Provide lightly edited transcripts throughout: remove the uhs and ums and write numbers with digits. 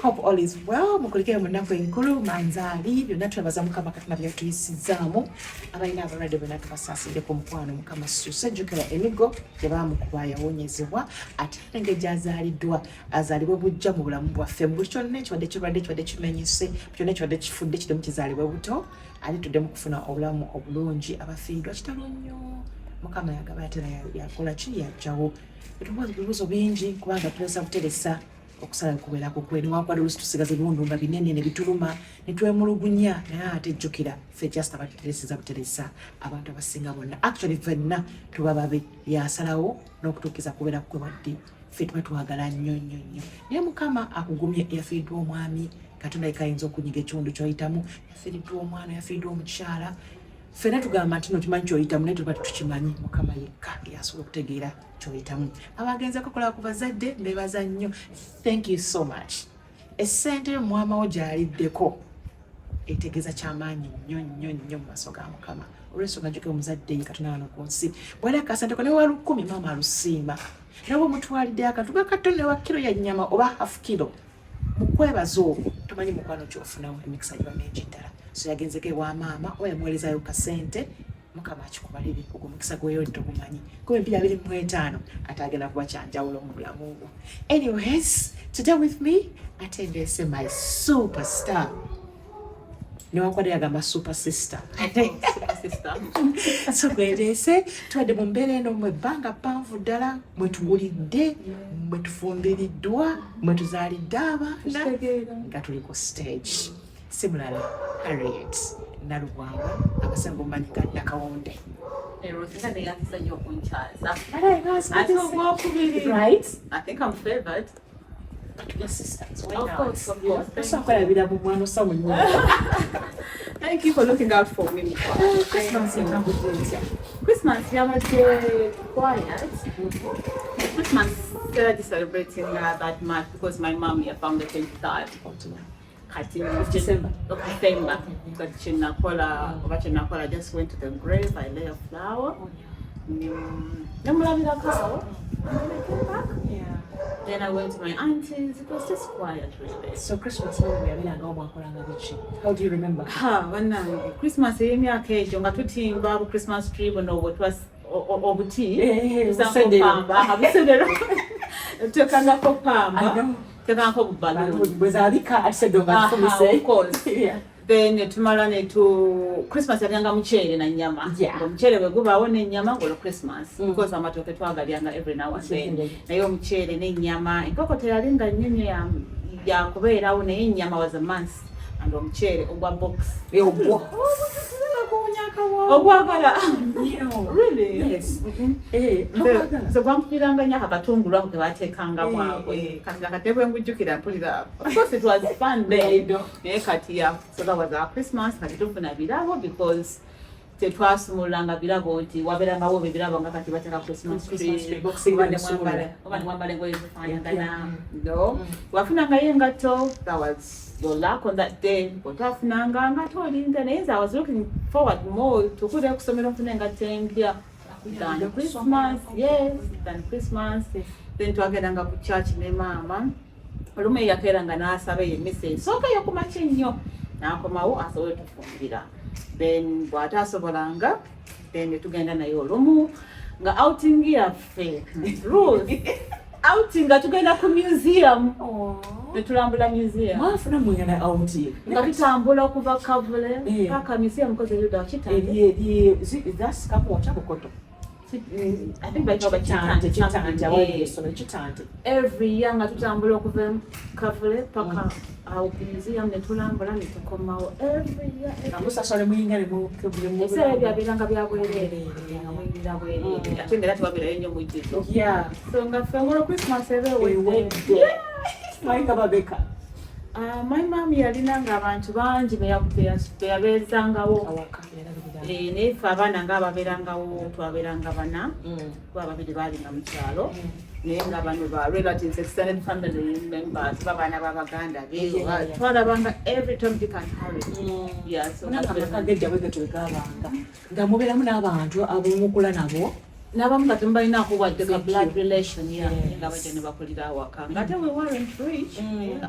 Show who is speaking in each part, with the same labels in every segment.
Speaker 1: Hope all is well. Mukulikire mu nnaku enkulu manzaali byonna twebaza Mukama Katonda byatuyisizzaamu. Abalina abalwadde bonna tubasaasidde ku mukwano. Mukama susa jjukira emiggo gye baamukuba yawonyezebwa, ate engeri gy'azaaliddwa azaalibwe bujja mu bulamu bwaffe. Mu buli kyonna ekibadde kirwadde, ekibadde kimenyese, kyonna ekibadde kifudde kiddemu kizaalibwe buto, ate tuddemu kufuna obulamu obulungi. Abafiiriddwa, kitalo nnyo. Mukama yagaba ate era yakola ki, yajjawo. Etubuuza ebibuuzo bingi kubanga tulesa buteresa okusala kubeera kukwe. Newankubadde oluusi tusigaza ebiwundu nga binene ne bituluma ne twemulugunya, naye ate jjukira ffe just abatutereseza buteresa. Abantu abasinga bonna, actually ffenna tuba babe, yasalawo n'okutuukiza kubeera kukwe, wadde ffe tuba twagala nnyo nnyo nnyo. Naye Mukama akugumye. Yafiiriddwa omwami, Katonda yekka ayinza okunyiga ekiwundu ky'oyitamu. Yafiiriddwa omwana, yafiiriddwa omukyala. Ffenna tugamba nti no tumanyi kyoyitamu, naye tuba tetukimanyi. Mukama yekka yasobola okutegeera kyoyitamu. Abagenzeko kola ku bazadde, mbebaza nnyo, thank you so much. Essente yo mwama wo gyaliddeko etegeeza kyamaanyi nnyo nnyo nnyo mu maaso ga Mukama, olw'ensonga jjuke omuzadde ye Katonda wano ku nsi. Bwali akasente ko ne wa 1000, maama alusiima. Nawe omutwalidde akantu gakatono, ne wa kiro ya nnyama oba half kilo, mu kwebaza okwo tomanyi mukwano kyofunawo, emikisa giba mingi ddala. So yagenzeko ewa maama oba yamuweerezayo kasente, Mukama akikubalire. Ogwo mukisa gweyo togumanyi, kuba 2025 ate agenda kuba kyanjawulo mu bulamu bwo. Anyways, today with me ate ndeese my superstar, newankubadde yagamba super sister. So gwendeese, tubadde mu mbeera eno mu ebbanga ppanvu ddala, mwe tugulidde, mwe tufumbiriddwa, mwe tuzaalidde abaana nga tuli ku stage. Si mulala, Harriet Nalubwama, abasinga omumanyi nga Nakawunde.
Speaker 2: Rosina neyanziza nnyo okunkyaza.
Speaker 1: Ate
Speaker 2: Ate ogwokubiri.
Speaker 1: Right?
Speaker 2: I think I'm favored.
Speaker 1: But we're sisters, why
Speaker 2: Of
Speaker 1: not?
Speaker 2: course, of course. Thank
Speaker 1: Osobola kwerabira mu mwana osa mu nnyumba.
Speaker 2: Thank you for looking out for me.
Speaker 1: Christmas etambudde etya?
Speaker 2: Christmas yabadde quiet. Christmas started celebrating that much because my mom yafa on the 23rd. Kati
Speaker 1: Of December.
Speaker 2: Of December. Kati kyenakola oba kyenakola, I just went to the grave, I lay a flower. Nemulabirako awo. And then I came back. Then I went to my auntie's. It was just quiet, really.
Speaker 1: So Christmas mama bwe yabeerangawo mwakolanga biki? How do you remember?
Speaker 2: Ha, bannange, Christmas ey'emyaka egyo nga tutimba bu Christmas tree buno bwe obuti
Speaker 1: Eh,
Speaker 2: tusaako
Speaker 1: busedero.
Speaker 2: pamba, busedero, tuteekangako
Speaker 1: I
Speaker 2: pamba,
Speaker 1: know.
Speaker 2: tuteekangako bubaluuni.
Speaker 1: Bwe zaabika ate seddo nga
Speaker 2: Aha,
Speaker 1: tufumise.
Speaker 2: of course. Then netumala netu Christmas yalyanga muceere na nnyama. Omuceere bwe gubaawo n'ennyama, ng'olwo Christmas, because amatooke twagalyanga every now and then, naye omuceere n'ennyama, enkoko teyali nga nnyo nnyo yakubeerawo, naye ennyama was a must, and omuceere ogwa box.
Speaker 1: Ogwo.
Speaker 2: Ogwagala? Really?
Speaker 1: Yes. Eh, ogwagala.
Speaker 2: Nze gwampuliranga nnyo ako akatungulu ako ke bateekangamu ako. Kati nakate bwe ngujjukira mpulira, of course it was fun then, naye kati ya, so that was our Christmas. Kati tufuna birabo because tetwasumululanga birabo nti wabeerangawo ebirabo nga kati bateeka Christmas
Speaker 1: Christmas
Speaker 2: tree,
Speaker 1: tree, Boxing
Speaker 2: oba
Speaker 1: Day
Speaker 2: ne
Speaker 1: musumulula.
Speaker 2: oba ne mwambala engoye zifaanagana. No, wafunangayo engatto, that was your luck on that day. Otafunanga nga tolinda, naye nze I was looking forward more tukule kusomero nfuna engatto empya than Christmas. Yes, than Christmas. Then twagendanga ku church ne maama. Olumu yakeeranga n'asaba eyo emmisa esooka eyokumakya ennyo, n'akomawo asobole tufumbira. Then bw'ataasobolanga, then ne tugenda naye olumu nga outing yaffe, Ruth, outing nga tugenda ku museum, ne tulambula museum.
Speaker 1: Mwafuna mwengana out.
Speaker 2: Nga tutambula okuva Kavule paka museum koze yuda Kitante.
Speaker 1: Eri eri that's Kamwokya, Bukoto.
Speaker 2: I think bayita
Speaker 1: Kitante, Kitante, awali essomero Kitante.
Speaker 2: Every year nga tutambula okuva Kavule paka awo ku museum, ne tulambula ne tukomawo every year, every
Speaker 1: Nga musasula muyinga ne mu
Speaker 2: Ebiseera ebyo byabeeranga bya bwereere, nga muyingira bwereere, ate ngaera tewabeerayo nnyo mujjuzo. So nga ffe ngolwo Christmas eba ewedde.
Speaker 1: Ewedde. Mwayinga babeka.
Speaker 2: Ah, my mom yalina nga abantu bangi beyabeezangawo.
Speaker 1: Awaka yalabirira.
Speaker 2: Eh, naye ffe abaana ngaababeerangawo twabeeranga bana, kuba babiri baalinga mu kyalo, naye nga bano ba relatives, extended family members, babaana b'abaganda be twalabanga every Tom, Dick and Harry. Yeah, so
Speaker 1: Munanga amaka g'edda bwe gatyo bwe gaabanga, nga mubeeramu n'abantu ab'omukula nabo.
Speaker 2: N'abamu nga temubalinaako wadde ka
Speaker 1: Thank
Speaker 2: blood
Speaker 1: you.
Speaker 2: relation, yeah. Nga bajja ne bakulira awaka, nga ate we weren't rich.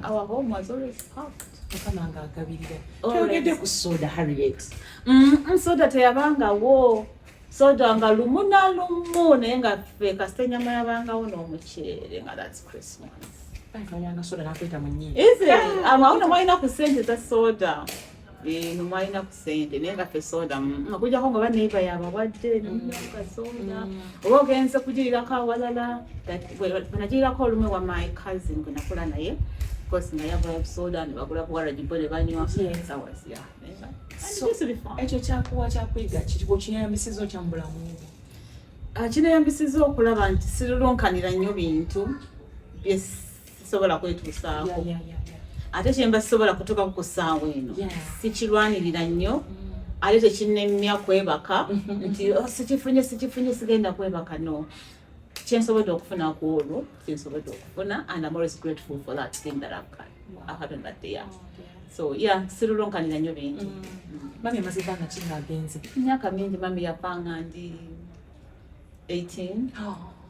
Speaker 2: Our home was always packed.
Speaker 1: Mukama nga agabirira.
Speaker 2: Always.
Speaker 1: Twogedde ku soda, Harriet.
Speaker 2: Soda teyabangawo, soda nga lumu na lumu, naye nga ffe kasita ennyama yabangawo n'omuceere, nga that's Christmas.
Speaker 1: Twanyanga soda nakweta mu nnyindo.
Speaker 2: Is it? Awo nomwalina ku ssente za soda. Eh, nomwalina ku ssente, naye nga ffe soda okujjako nga baneiba yabawadde nomunywa soda oba ogenze kugirirako awalala. Bwe nagirirako olumu wa my cousin gwe nakula naye, of course nga yagula soda ne bagula buwaragibo ne banywa. That was, yeah. Naye and
Speaker 1: So,
Speaker 2: it used to be fun.
Speaker 1: Ekyo kyakuwa kyakuyiga kiri okiyambisiza otya mu bulamu bwo?
Speaker 2: Ah, kineyambisiza okulaba nti sirulunkanira nnyo bintu bye sisobola kwetuusaako. Ate kyemba sisobola kutuukako ku ssaawa eno, sikirwanirira nnyo, ate tekinnemya kwebaka nti, "Oh, sikifunye, sikifunye, sigenda kwebaka." No, kyensobodde okufuna ku olwo kyensobodde okufuna, and I'm always grateful for that thing that I've got. I had on that day, yeah. So yeah, sirulunkanira nnyo bintu.
Speaker 1: Mami amaze ebbanga ki ng'agenze?
Speaker 2: Emyaka mingi. Mami yafa nga ndi 18,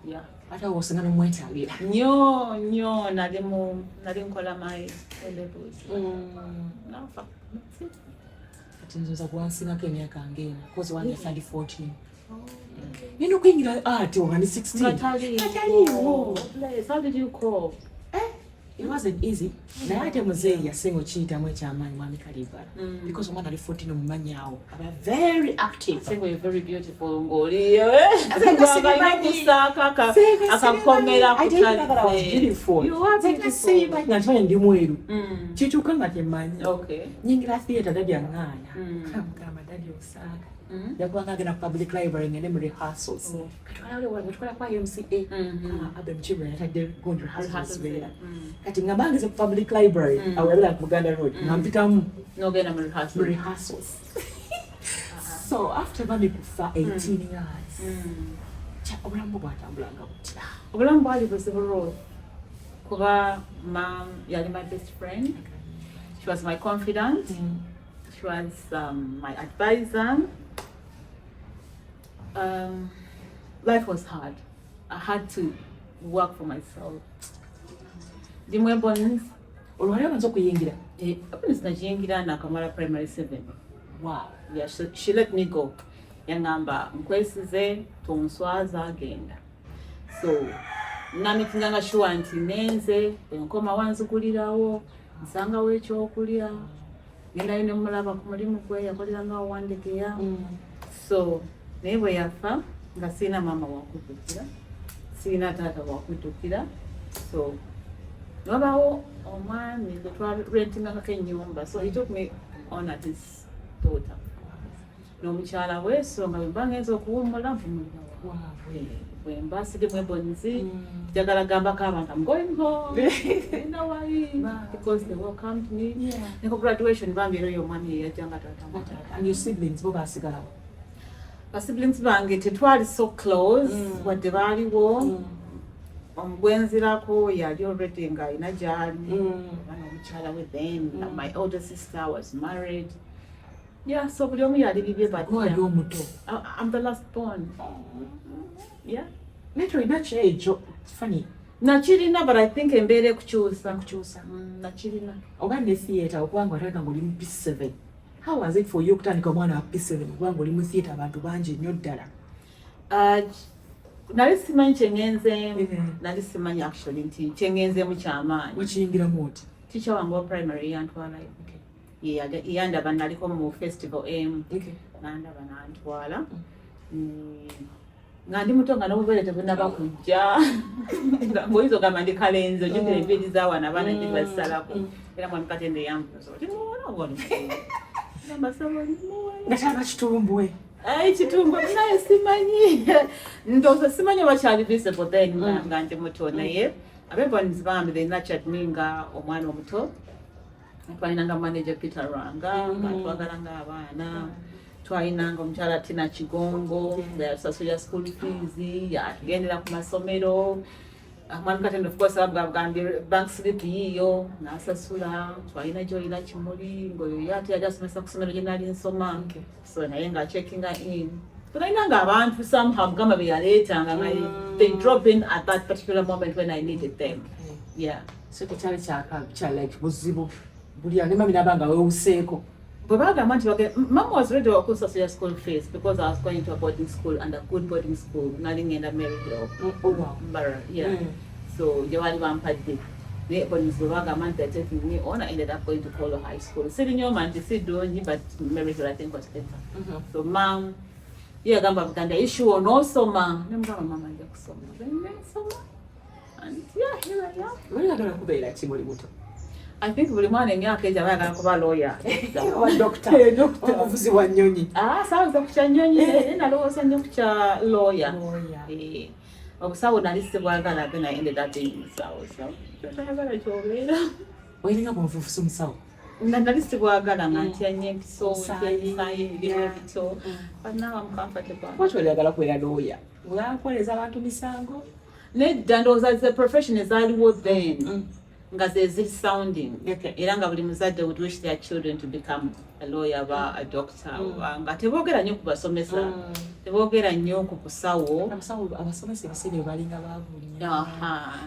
Speaker 2: yeah.
Speaker 1: Ate awo osinga nomwetaagira.
Speaker 2: Nnyo nnyo. Nali mu nali nkola my A levels, nafa.
Speaker 1: Kati nzoza gwansingako emyaka ng'ena, 'cause wange yafa ndi 14, ngenda okuyingira ate oba ndi 16.
Speaker 2: Nga taliiwo.
Speaker 1: Nga taliiwo.
Speaker 2: Bless, how did you cope?
Speaker 1: It wasn't easy, naye ate muzeeyi yasinga okiyitamu ekyamaanyi, mwami Kalibala, because omwana ali 14 omumanyi awo aba very active.
Speaker 2: Ate you're very beautiful ng'oli
Speaker 1: Ate sibimanyi.
Speaker 2: kusaako akakomera.
Speaker 1: I didn't know that I was beautiful.
Speaker 2: You are
Speaker 1: Nze nga
Speaker 2: beautiful.
Speaker 1: sibimanyi, nga nkimanyi ndi mweru, kituuka nga temmanyi. Nyingira theatre, daddy aŋŋaana. Mugamba, "Daddy, osaaga." Yakubanga agenda ku public library ngende mu rehearsals. Katwala kwa YMCA. Abe Mukibu yatadde gundi rehearsals
Speaker 2: Rehearsals,
Speaker 1: zibeera. Kati nga bangeze ku public library, awo yabera ku Buganda Road, nga mpitamu
Speaker 2: N'ogenda mu
Speaker 1: mu
Speaker 2: rehearsal.
Speaker 1: rehearsals. So after mami kufa 18 years, obulamu bwo bwatambulanga butya?
Speaker 2: Obulamu bwali buzibu, Ruth, kuba mom yali my best friend. She was my confidant. She was my advisor. Life was hard. I had to work for myself. Ndi mu Ebonies.
Speaker 1: Olwali obanza okuyingira?
Speaker 2: Ebonies nagiyingira nakamala primary 7. Yeah, she let me go. Yangamba, "Nkwesize, tonswaza, genda." So namitinganga sure nti nenze enkoma wanzigulirawo, nsangawo ekyokulya, ngendayo ne mulaba ku mulimu gwe yakolerangawo Wandegeya. So naye bwe yafa nga sirina maama wakuddukira, sirina taata wakuddukira. So wabawo omwami gwe twarentingangako ennyumba, so he took me on at his daughter n'omukyala we. So nga bwe mba ngenza okuwummula, mpumulirawo. Bwe mba siri mu Ebonies, njagala gambako abantu, "I'm going home," genda wali, because they welcomed me. Ne ku graduation bambi era oyo omwami yeyajja nga taata muto.
Speaker 1: And your siblings bo basigalawo?
Speaker 2: Ba siblings bange tetwali so close, wadde baaliwo. Omugwenzirako yali already nga alina gyali oba n'omukyala we. Then my older sister was married, yeah. So buli omu yali bibye, but
Speaker 1: Gwali
Speaker 2: yeah.
Speaker 1: omuto?
Speaker 2: I'm the last born, yeah.
Speaker 1: Naye tolina kyekyo funny.
Speaker 2: Nakirina, but I think embeera ekukyusa.
Speaker 1: Kukyusa.
Speaker 2: Nakirina.
Speaker 1: Oba ne theatre, okubanga watandika nga oli mu P7, how was it for you okutandika omwana wa P7 okubanga oli mu theatre, abantu bangi nnyo ddala?
Speaker 2: Nali simanyi kyengenzeemu. Nali simanyi actually nti kyengenzeemu kyamaanyi.
Speaker 1: Wakiyingiramu oti?
Speaker 2: Teacher wange wa primary yantwalayo. Yandaba, naliko mu festival emu, nandaba nantwala. Nga ndi muto, nga n'obubeere tebunaba kujja, nga ng'oyinza ogamba ndi kalenzi. Ojjukira enviiri z'awana abaana enviiri bazisalako. Era mwami Katende yambuuza, "Oli muwala oba oli mulenzi?" Ngamba, "Ssebo, ndi muwala."
Speaker 1: Nga kyaba kitumbwe.
Speaker 2: Ai, kitumbwe naye simanyi, ndowooza simanyi oba kyali visible then nga ndi muto. Naye ab'Ebonies bambi, they nurtured me nga omwana omuto. Twalinanga manager Peter Rwanga nga twagala nga abaana. Twalinanga omukyala Tina Kigongo nga yatusasulira school fees, yatugendera ku masomero. Mwami Katende of course abagambye bank slip yiiyo n'asasula. Twalina Joyina Kimuli ng'oyo ye ate yali asomesa ku ssomero gye nali nsoma. So naye nga checkinga in. Tunalinanga abantu somehow Mukama bye yaleetanga nga they drop in at that particular moment when I needed them. Yeah.
Speaker 1: So tekyali kya like buzibu buli ne mami naba nga weewuseeko.
Speaker 2: Bwe bagamba nti mama was ready okunsasulira school fees because I was going to a boarding school and a good boarding school, nali ngenda Mary Hill.
Speaker 1: Oh, wow.
Speaker 2: Mbarara, yeah. So gye baali bampadde. Naye boarding school bagamba nti they're taking me on, I ended up going to Kolo High School. Sirinyoma nti si ddungi, but Mary Hill I think was better. So mom ye yagamba Buganda issue onoosoma, ne mugamba mama nja kusoma. Then nensoma. And yeah, here I am.
Speaker 1: Wali oyagala kubeera ki muli muto?
Speaker 2: I think buli mwana emyaka egyo aba ayagala kuba lawyer.
Speaker 1: Oba doctor, omuvuzi wa nnyonyi.
Speaker 2: Ah, saawoza ku kya nnyonyi, naye nalowooza nnyo ku kya lawyer.
Speaker 1: Lawyer.
Speaker 2: Obusawo nali sibwagala, then I ended up being musawo. So kyotoyagala ky'obeera.
Speaker 1: Olinga bw'ofuuse omusawo?
Speaker 2: Nali sibwagala nga ntya nnyo empiso, ntya
Speaker 1: Omusaayi.
Speaker 2: emisaayi ebirimu ebito. But now I'm comfortable.
Speaker 1: Lwaki oyagala kubeera lawyer? Oyagala kuweereza abantu misango?
Speaker 2: Nedda, ndowooza ze profession ezaaliwo then nga ze ziri sounding. Era nga buli muzadde would wish their children to become a lawyer oba a doctor, oba nga teboogera nnyo ku basomesa, teboogera nnyo ku busawo.
Speaker 1: Abasawo, abasomesa ebiseera ebyo balinga baavu nnyo.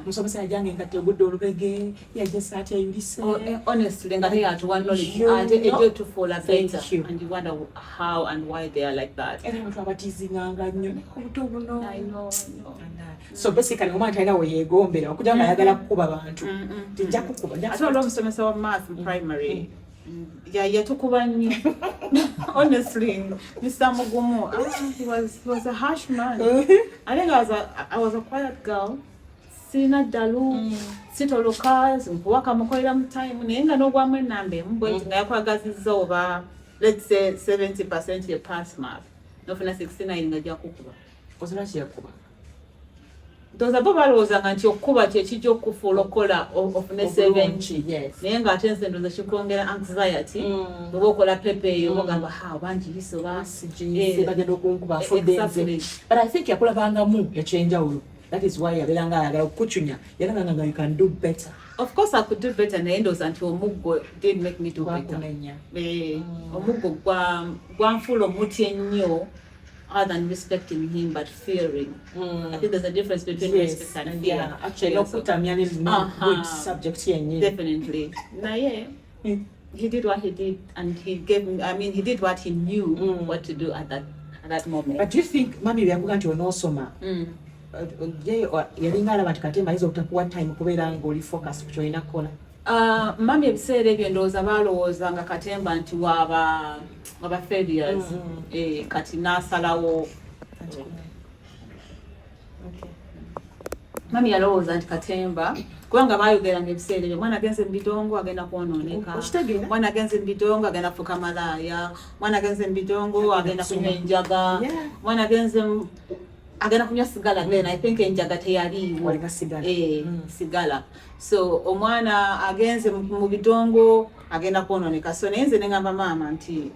Speaker 1: Omusomesa yajjanga engatto egudde olubege, yajja essaati eyulise.
Speaker 2: Oh, honestly nga teyatuwa knowledge
Speaker 1: You
Speaker 2: ate
Speaker 1: know.
Speaker 2: ejjo tufuula
Speaker 1: Thank
Speaker 2: better
Speaker 1: you.
Speaker 2: and you wonder how and why they are like that.
Speaker 1: Era abantu abatiizinganga nnyo naye obuto buno.
Speaker 2: I know, I know.
Speaker 1: So basically omwana talina we yeegombera okujja nga ayagala kukuba bantu. Tijja kukuba. Nja
Speaker 2: Ate olwo omusomesa wa math mu primary yatukuba nnyo. Honestly, Mr. Mugumu, he was a harsh man. I think I was a quiet girl. Sirina ddalu, sitoloka, nkuwaka mukolera mu time, naye nga n'ogwamu ennamba emu bweti nga yakwagazizza oba let's say 70% ye pass mark, nofuna 69 nga ajja kukuba.
Speaker 1: Ozira kiyakuba.
Speaker 2: Ndowooza bo balowoozanga nti okukuba kyekijja okukufuula okukola ofune 70.
Speaker 1: Obulungi, yes.
Speaker 2: Naye ng'ate nze ndowooza kikwongera anxiety bw'oba okola paper eyo, oba ogamba ha oba ngiyise oba
Speaker 1: Sigiyise, bagenda okunkuba, nfudde nze. But I think yakulabangamu ekyenjawulo. That is why yabeeranga ayagala okukucunya. Yalabanga nga you can do better.
Speaker 2: Of course I could do better, naye ndowooza nti omuggo did make me do better.
Speaker 1: Gwakumenya.
Speaker 2: Omuggo gwanfuula omuti ennyo other than respecting him but fearing. I think there's a difference between respect and fear.
Speaker 1: Yeah, actually
Speaker 2: Yeah, so-
Speaker 1: n'okutamya ne good subject yennyini.
Speaker 2: Definitely. Naye he did what he did and he gave me, I mean, he did what he knew what to do at that moment.
Speaker 1: But do you think mami byakuga nti onoosoma, ye yalinga alaba nti katemba ayinza obutakuwa time kubeera ng'oli focus ku kyolina kukola?
Speaker 2: Mami ebiseera ebyo ndowooza baalowooza nga katemba nti waba failures. Kati n'asalawo. Mami yalowooza nti katemba, kubanga baayogeranga ebiseera ebyo, mwana agenze mu bidongo agenda kwonooneka,
Speaker 1: Okitegeera?
Speaker 2: mwana agenze mu bidongo agenda kufuuka malaaya, mwana agenze mu bidongo agenda kunywa enjaga, mwana agenze agenda kunywa sigala. Then I think enjaga teyaliiwo.
Speaker 1: Walinga sigala.
Speaker 2: Sigala. So omwana agenze mu bidongo agenda kwonooneka. So naye nze neŋŋamba maama nti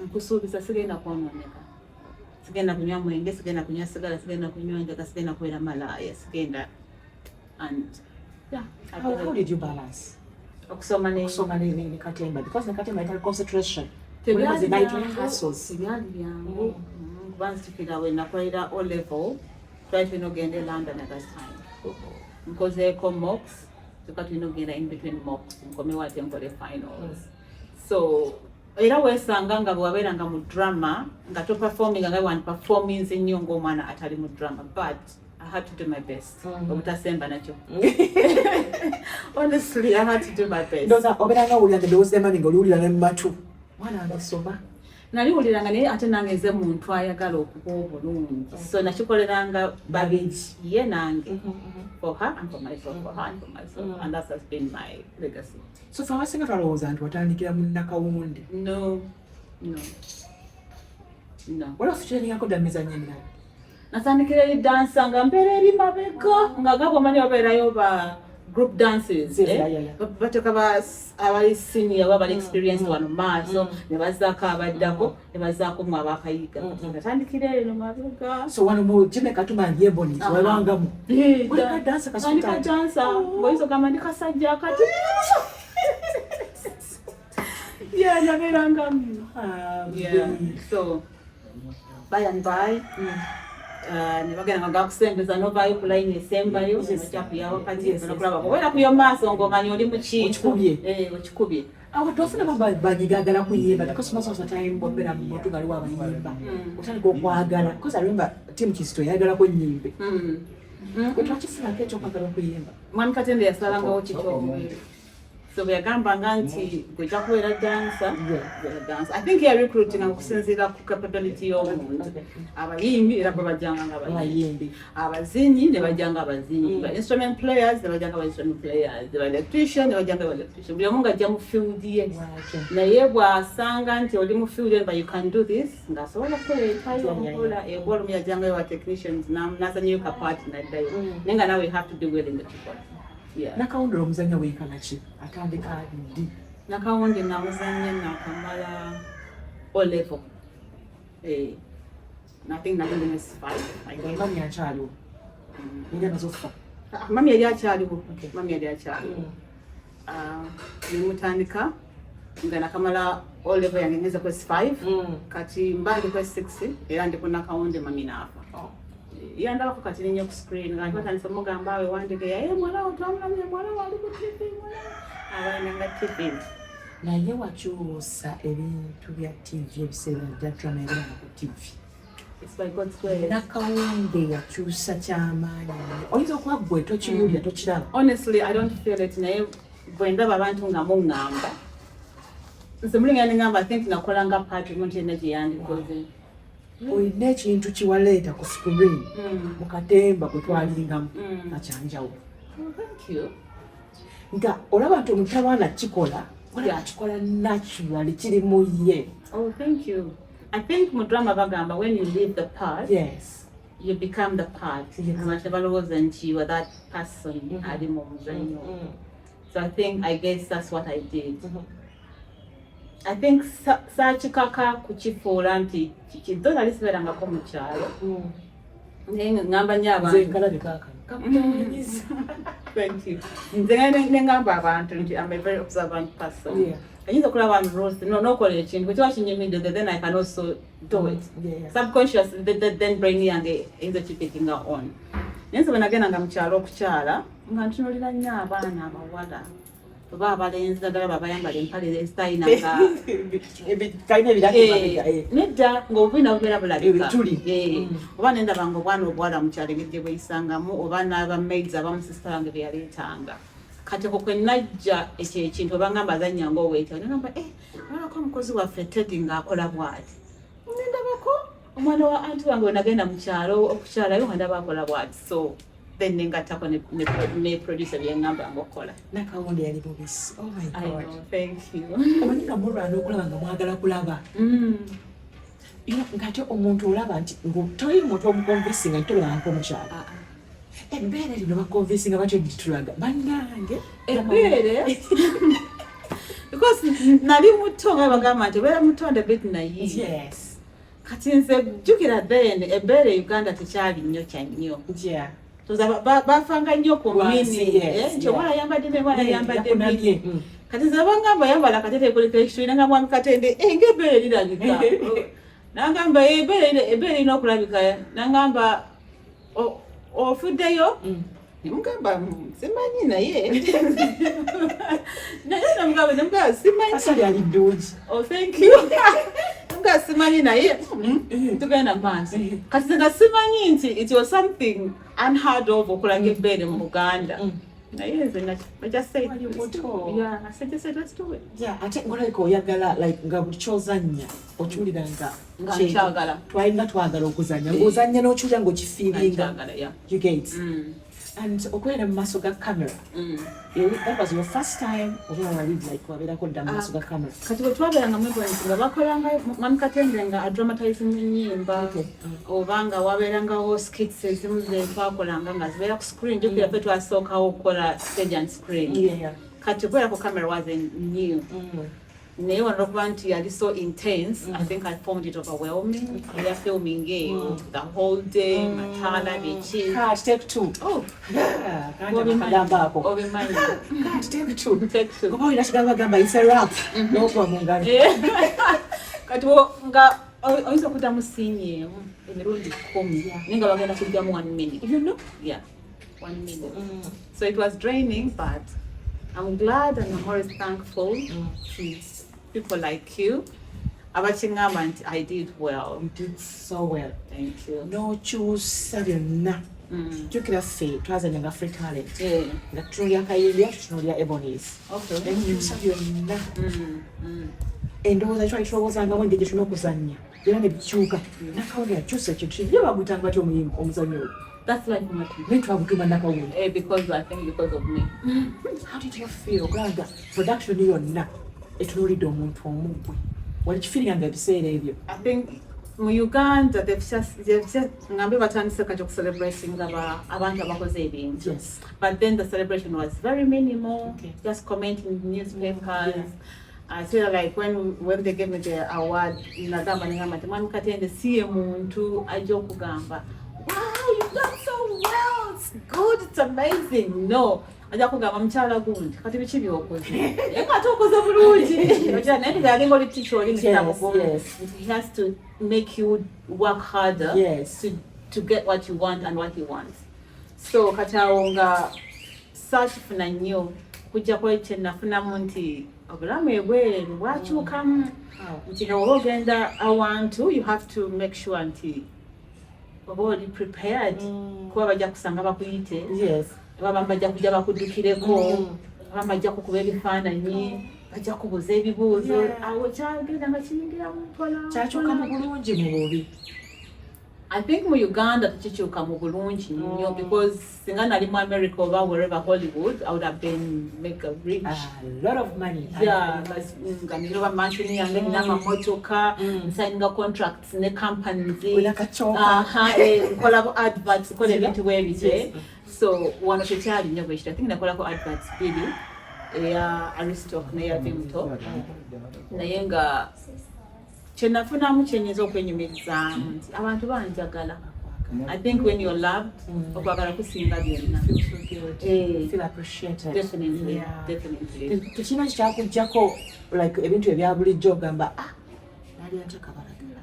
Speaker 2: nkusuubiza sigenda kwonooneka, sigenda kunywa mwenge, sigenda kunywa sigala, sigenda kunywa njaga, sigenda kubeera malaaya, sigenda. And yeah, I've
Speaker 1: How did you balance
Speaker 2: okusoma ne
Speaker 1: okusoma ne katemba? Because ne katemba yetali concentration.
Speaker 2: Tebyali
Speaker 1: Mulimu zi nightly
Speaker 2: byangu,
Speaker 1: hustles.
Speaker 2: tebyali byangu. Kuba nzijukira we nakolera O level, twali tulina okugenda e London at that time, nkozeeko mocks, kyokka tulina okugenda in between mocks nkomewo ate nkole finals. So era weesanga nga bwe wabeeranga mu drama nga toperforminga nga wandiperforminze nnyo ng'omwana atali mu drama, but I had to do my best obutasemba nakyo. Honestly, I had to do my best.
Speaker 1: Ndowooza obeeranga owulira nga eddoboozi lya mami ng'oliwulira ne mu matu, mwana wange soma.
Speaker 2: Naliwuliranga, naye ate nange nze muntu ayagala okuba obulungi, so nakikoleranga babiri, ye nange, for her and for myself, for her and for myself, and that has been my legacy.
Speaker 1: So fe abasinga twalowooza nti watandikira mu Nakawundi.
Speaker 2: No.
Speaker 1: Waliwo sikiringako dda mizannyo emirala?
Speaker 2: Natandikira eri dansa nga mbeera eri mabega, nga gabo omanyi babeerayo ba group dances,
Speaker 1: Yes,
Speaker 2: eh?
Speaker 1: yeah.
Speaker 2: Bateeka abali senior oba abali experienced wano mu maaso, ne bazzaako abaddako, ne bazzaako mu abakayiga. Natandikira eno mabega.
Speaker 1: So wano mu Jimmy Katuma and Ebonies, wabangamu Oli ka dancer ka
Speaker 2: Ndi ka
Speaker 1: sweetheart?
Speaker 2: dancer, ng'oyinza ogamba ndi kasajja kati. Yeah, nabeerangamu.
Speaker 1: Ah,
Speaker 2: Yeah. So, but By and by, ne bagenda nga gakusembeza novaayo ku layini esembayo, ojja kuyawo kati nokulaba obeera kuyo maaso ng'omanyi oli mu kintu.
Speaker 1: Okikubye.
Speaker 2: Eh, okikubye.
Speaker 1: Awo tofuna banyigagala kuyimba, because most of the time bwobeera mu muntu nga aliwo abayimba, otandika okwagala, because I remember Team Kizito yayagalako ennyimbe. Gwe twakifunako ekyokwagala okuyimba?
Speaker 2: Mwami Katende yasalangawo kikyokubeera, so bwe yagambanga nti gwe kubeera dancer, beera dancer. I think ya recruiting okusinziira ku capability y'omuntu. Abayimbi era bwe bajjanga nga abayimbi,
Speaker 1: abayimbi,
Speaker 2: abazinyi ne bajjanga abazinyi, ba instrument players ne bajjanga ba instrument players, ba electrician ne bajjanga ba electrician, buli omu ng'ajja mu field ye. Naye bw'asanga nti oli mu field ye but you can do this, ng'asobola okuleetayo nkola eba olumu yajjangayo wa technicians n'azanyayo ka part n'addayo, naye nga nawe you have to be willing okikola. Yeah.
Speaker 1: Nakawundula omuzannyo wenkana ki? Atandika ddi?
Speaker 2: Nakawundi namuzannye nakamala O level. Eh, I think nali ndi S5, I
Speaker 1: Nga
Speaker 2: guess.
Speaker 1: Mami akyaliwo? Yali amaze okufa?
Speaker 2: Ah, mami yali akyaliwo.
Speaker 1: Okay.
Speaker 2: Mami yali akyaliwo. Ah, nemutandika nga nakamala O level yange, ngeze ku S5. Kati mba ndi ku S6 era ndi ku Nakawundi, mami naafa.
Speaker 1: Oh.
Speaker 2: Yandabako kati ninye ku screen nga batandise mugamba awe wandigeya, "Eh, mwala wo twamulamye, mwala wo ali ku TV, mwala wo." Abaana nga TV.
Speaker 1: Naye wakyusa ebintu bya TV ebiseera bya drama yabeeranga ku TV.
Speaker 2: It's by God's grace.
Speaker 1: Nakawunde yakyusa kyamaanyi nnyo. Oyinza okuba gwe tokiwulira, tokiraba.
Speaker 2: Honestly, I don't feel it, naye bwe ndaba abantu nga muŋŋamba, nze mulinga neŋŋamba, I think nakola nga part omuntu yenna gye yandikoze.
Speaker 1: Olina ekintu kiwaleeta ku screen mu katemba gwe twalingamu akyanjawulo.
Speaker 2: Oh, thank you.
Speaker 1: Nga olaba nti omuntu tabaana kikola, olaba kikola naturally, kiri mu ye.
Speaker 2: Oh, thank you. I think mu drama bagamba when you leave the part, you become the part. Abantu balowooza nti you are that person ali mu muzannyo. So I think, I guess that's what I did. I think saakikaka kukifuula nti kiki, though nali sibeerangako mu kyalo, naye ŋŋamba nnyo
Speaker 1: Nze
Speaker 2: abantu.
Speaker 1: nkalabe kaakano kakuwunyiza.
Speaker 2: Thank you. Nze ne ŋŋamba abantu nti I'm a very observant person. Ayinza okulaba nti Rose no nokola ekintu bwe kiba kinyumidde, then I can also do it. Subconscious, then brain yange eyinza okipickinga on. Naye nze bwe nagendanga mu kyalo okukyala, nga ntunuulira nnyo abaana abawala oba abalenzi, naddala babayambala empale ezitayina nga
Speaker 1: Kalina ebiraki mabega, eh.
Speaker 2: Nedda, ng'obubiina bubeera bulabika.
Speaker 1: Ebituli.
Speaker 2: Eh, oba nendaba nga obwana obuwala mu kyalo engeri gye bweyisangamu, oba n'aba maids abamu sister wange be yaleetanga. Kati okwo kwe najja ekyo ekintu oba ngamba azannya ng'oweeta, nagamba, eh, nalabako omukozi waffe Teddy ng'akola bw'ati, nendabako omwana wa anti wange we nagenda mu kyalo okukyalayo nga ndaba akola bw'ati, so then nengattako ne producer byeŋŋamba ng'okukola.
Speaker 1: Nakawunde yali mubisi, oh my
Speaker 2: I
Speaker 1: God.
Speaker 2: Know, thank you.
Speaker 1: Omanyi nga mulwana okulaba nga mwagala kulaba. Ng'ate omuntu olaba nti toli muntu omuconvincinga nti tobeerangako omukyala.
Speaker 2: Ah, ah.
Speaker 1: Ebbeere lino baconvincinga batyo gitulaga bannange.
Speaker 2: Ebbeere, because nali muto, nga bagamba nti obeera muto and a bit naive. Kati nze jjukira then ebbeere e Uganda tekyali nnyo kya nnyo. Toza bafanga nnyo ku
Speaker 1: Wansi,
Speaker 2: mini, eh, nti omwana ayambadde ne mwana ayambadde
Speaker 1: yakunamye.
Speaker 2: mini. Kati nze bangamba yambala akatete kuliko ekituli, nanga mwami Katende, eh, ng'ebbeere lirabika. Nangamba, "Eh, ebbeere lirina okulabika." Nangamba, "Ofuddeyo?" Nemugamba, simanyi," naye namugamba simanyi.
Speaker 1: Asali ali ddungi.
Speaker 2: Oh, thank you. Nga simanyi, naye tugenda maaso. Kati nze nga simanyi nti it was something unheard of okulaga ebbeere mu Buganda. Naye nze I just said,
Speaker 1: Wali muto.
Speaker 2: Yeah, I said, just said, let's do it.
Speaker 1: Yeah, ate ngolabika oyagala, like nga buli kyozannya okiwulira nga
Speaker 2: Nga nkyagala.
Speaker 1: Twalinga twagala okuzannya, ng'ozannya n'okiwulira ng'okifeelinga.
Speaker 2: Nkyagala, yeah.
Speaker 1: You get? And okubeera mu maaso ga camera, that was your first time oba wali like wabeerako dda mu maaso ga camera?
Speaker 2: Kati bwe twabeeranga mu Ebonies nga bakolanga mwami Katende nga adramatizing ennyimba, oba nga wabeerangawo skits ezimu ze twakolanga nga zibeera ku screen. Jjukira ffe twasookawo okukola stage and screen. Kati okubeera ku camera wasn't new, naye wano olwokuba nti yali so intense, I think I found it overwhelming, eya filming eyo the whole day, mataala, biki.
Speaker 1: Cut, take two.
Speaker 2: Oh,
Speaker 1: Yeah, kandi
Speaker 2: obimanyi.
Speaker 1: akagambo ako.
Speaker 2: Obimanyi.
Speaker 1: Cut, take two.
Speaker 2: Take two.
Speaker 1: Oba olina kigambo agamba, it's a wrap, n'okuba mu ngalo.
Speaker 2: Kati nga Oyinza okuddamu scene emu emirundi 10 naye nga bagenda kujjamu one minute.
Speaker 1: You know?
Speaker 2: Yeah, one minute. So it was draining, but I'm glad and I'm always thankful to people like you abakiŋŋamba nti I did well.
Speaker 1: You did so well.
Speaker 2: Thank you.
Speaker 1: N'okyusa byonna. Jjukira ffe twazanyanga Free Talent nga tutunuulira Kayimbi, tutunuulira Ebonies. Nemukyusa byonna. Endowooza twali tulowoozangamu engeri gye tulina okuzannya era ne bikyuka. Nakawunga yakyusa ekintu ye baguyitanga batya omuyimbi omuzannyo ogwo?
Speaker 2: That's like Martin.
Speaker 1: Naye twagutuma Nakawunga.
Speaker 2: Eh, because I think because of me.
Speaker 1: How did you feel okulaba nga production yonna etunuulidde omuntu omu gwe? Wali kifeelinga ebiseera ebyo?
Speaker 2: I think mu Uganda they've just ngambe batandise kati okucelebrating abantu abakoze ebintu. But then the celebration was very minimal, just commenting in newspapers. I feel like when they gave me the award, nagamba nengamba nti Mwami Katende si ye muntu ajja okugamba, "Wow, you've done so well, it's good, it's amazing." No, ajja kugamba, "Mukyala gundi, kati biki byokoze? Naye nga ate okoze bulungi." Ogira naye yalinga oli teacher oli Mr. He has to make you work harder to get what you want and what he wants. So kati awo nga saakifuna nnyo kujjako kye nafunamu nti obulamu ebweru bwakyukamu, nti nga oba ogenda awantu, you have to make sure nti oba oli prepared, kuba bajja kusanga bakuyite, oba abamu bajja kujja bakuddukireko, abamu bajja kukuba ebifaananyi, bajja kubuuza ebibuuzo. Awo kyagenda nga kiyingiramu mpola.
Speaker 1: Kyakyuka mu bulungi, mu bubi?
Speaker 2: I think mu Uganda tekikyuka mu bulungi nnyo, because singa nali mu America oba wherever, Hollywood, I would have been mega rich.
Speaker 1: A lot of money.
Speaker 2: Yeah, nga nina oba mansion yange, nina amamotoka, nsigninga contracts ne companies.
Speaker 1: Olina kacoka.
Speaker 2: Aha, nkola bu adverts, nkola ebintu bwe bityo. So wano tekyali nnyo bwe kityo. I think nakolako adverts bbiri, eya Aristoc n'eya Vimto, naye nga kyenafunamu kyenyinza okwenyumirizaamu nti abantu banjagala. I think when you're loved, okwagala kusinga byonna.
Speaker 1: Feel so good.
Speaker 2: Eh.
Speaker 1: Feel appreciated.
Speaker 2: Definitely. Definitely.
Speaker 1: Tekirina kyakugjako like ebintu ebya bulijjo ogamba, "Ah, nali ate kabalagala."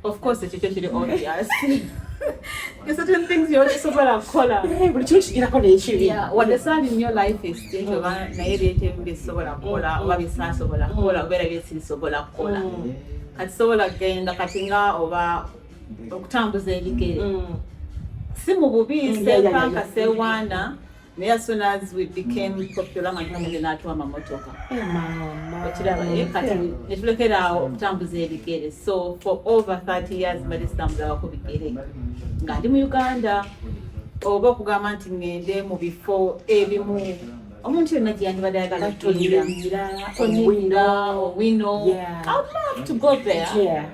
Speaker 2: Of course, ekyo kyo kiri obvious. There's certain things yosobola kukola.
Speaker 1: Eh, buli kimu kigirako n'ekibi.
Speaker 2: Yeah, wadde saali nnyo life is nti oba naye ebintu ebimu byesobola kukola oba byesaasobola kukola obeera byesirisobola kukola. Kati sobola kugenda kati nga oba okutambuza ebigere, si mu bubi, sepanka, sewaana, naye as soon as we became popular, mantamende n'atuwa amamotoka.
Speaker 1: Eh, mama.
Speaker 2: Okiraba, eh, kati netulekera awo okutambuza ebigere. So for over 30 years mbadde sitambuzabako bigere nga ndi mu Uganda, oba okugamba nti ŋŋende mu bifo ebimu omuntu yenna gye yandibadde ayagala okugenda.
Speaker 1: Tonira.
Speaker 2: Tonira, Owino.
Speaker 1: Yeah.
Speaker 2: I would love to go there.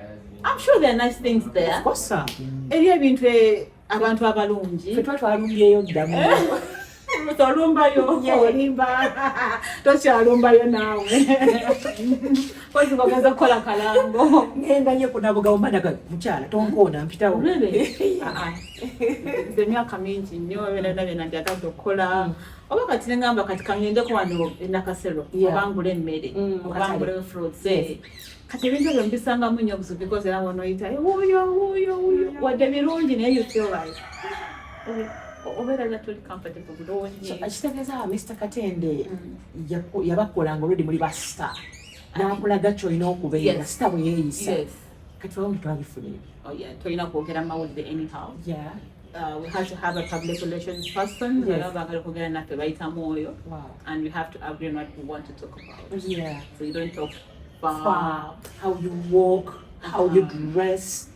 Speaker 2: I'm sure there are nice things there.
Speaker 1: Of course, sir.
Speaker 2: Eriyo ebintu abantu abalungi.
Speaker 1: Ffe tuba twalumbyeyo dda mu
Speaker 2: Tolumbayo.
Speaker 1: Yeah.
Speaker 2: Olimba, tokyalumbayo naawe kozi ng'ogenza kukola kalango.
Speaker 1: Ngenda nnyo kunabugabo managa mukyala tonkoona mpitawo.
Speaker 2: Really? Ah, ah. Nze emyaka mingi nnyo byonna byonna ndyagadde okukola, oba kati nengamba kati kaŋŋendeko wano e Nakasero, oba ngula emmere, oba
Speaker 1: katale.
Speaker 2: ngule fruits, eh. Kati ebintu ebyo mbisangamu nnyo obuzibu because era wonoyita wuuyo wuuyo wuuyo, wadde birungi, naye you feel like obeera nga toli comfortable bulungi.
Speaker 1: So, kitegeeza Mr Katende yabakolanga already muli ba star, n'akulaga kyolina okubeera, star bwe yeeyisa. Kati wamu twabifuna ebyo.
Speaker 2: Oh yeah, tolina kwogera mawulire anyhow. We had to have a public relations person. Baba baagala kwogera naffe bayitamu oyo, and we have to agree on what we want to talk about. So you don't talk far.
Speaker 1: Far, how you walk, how you dress,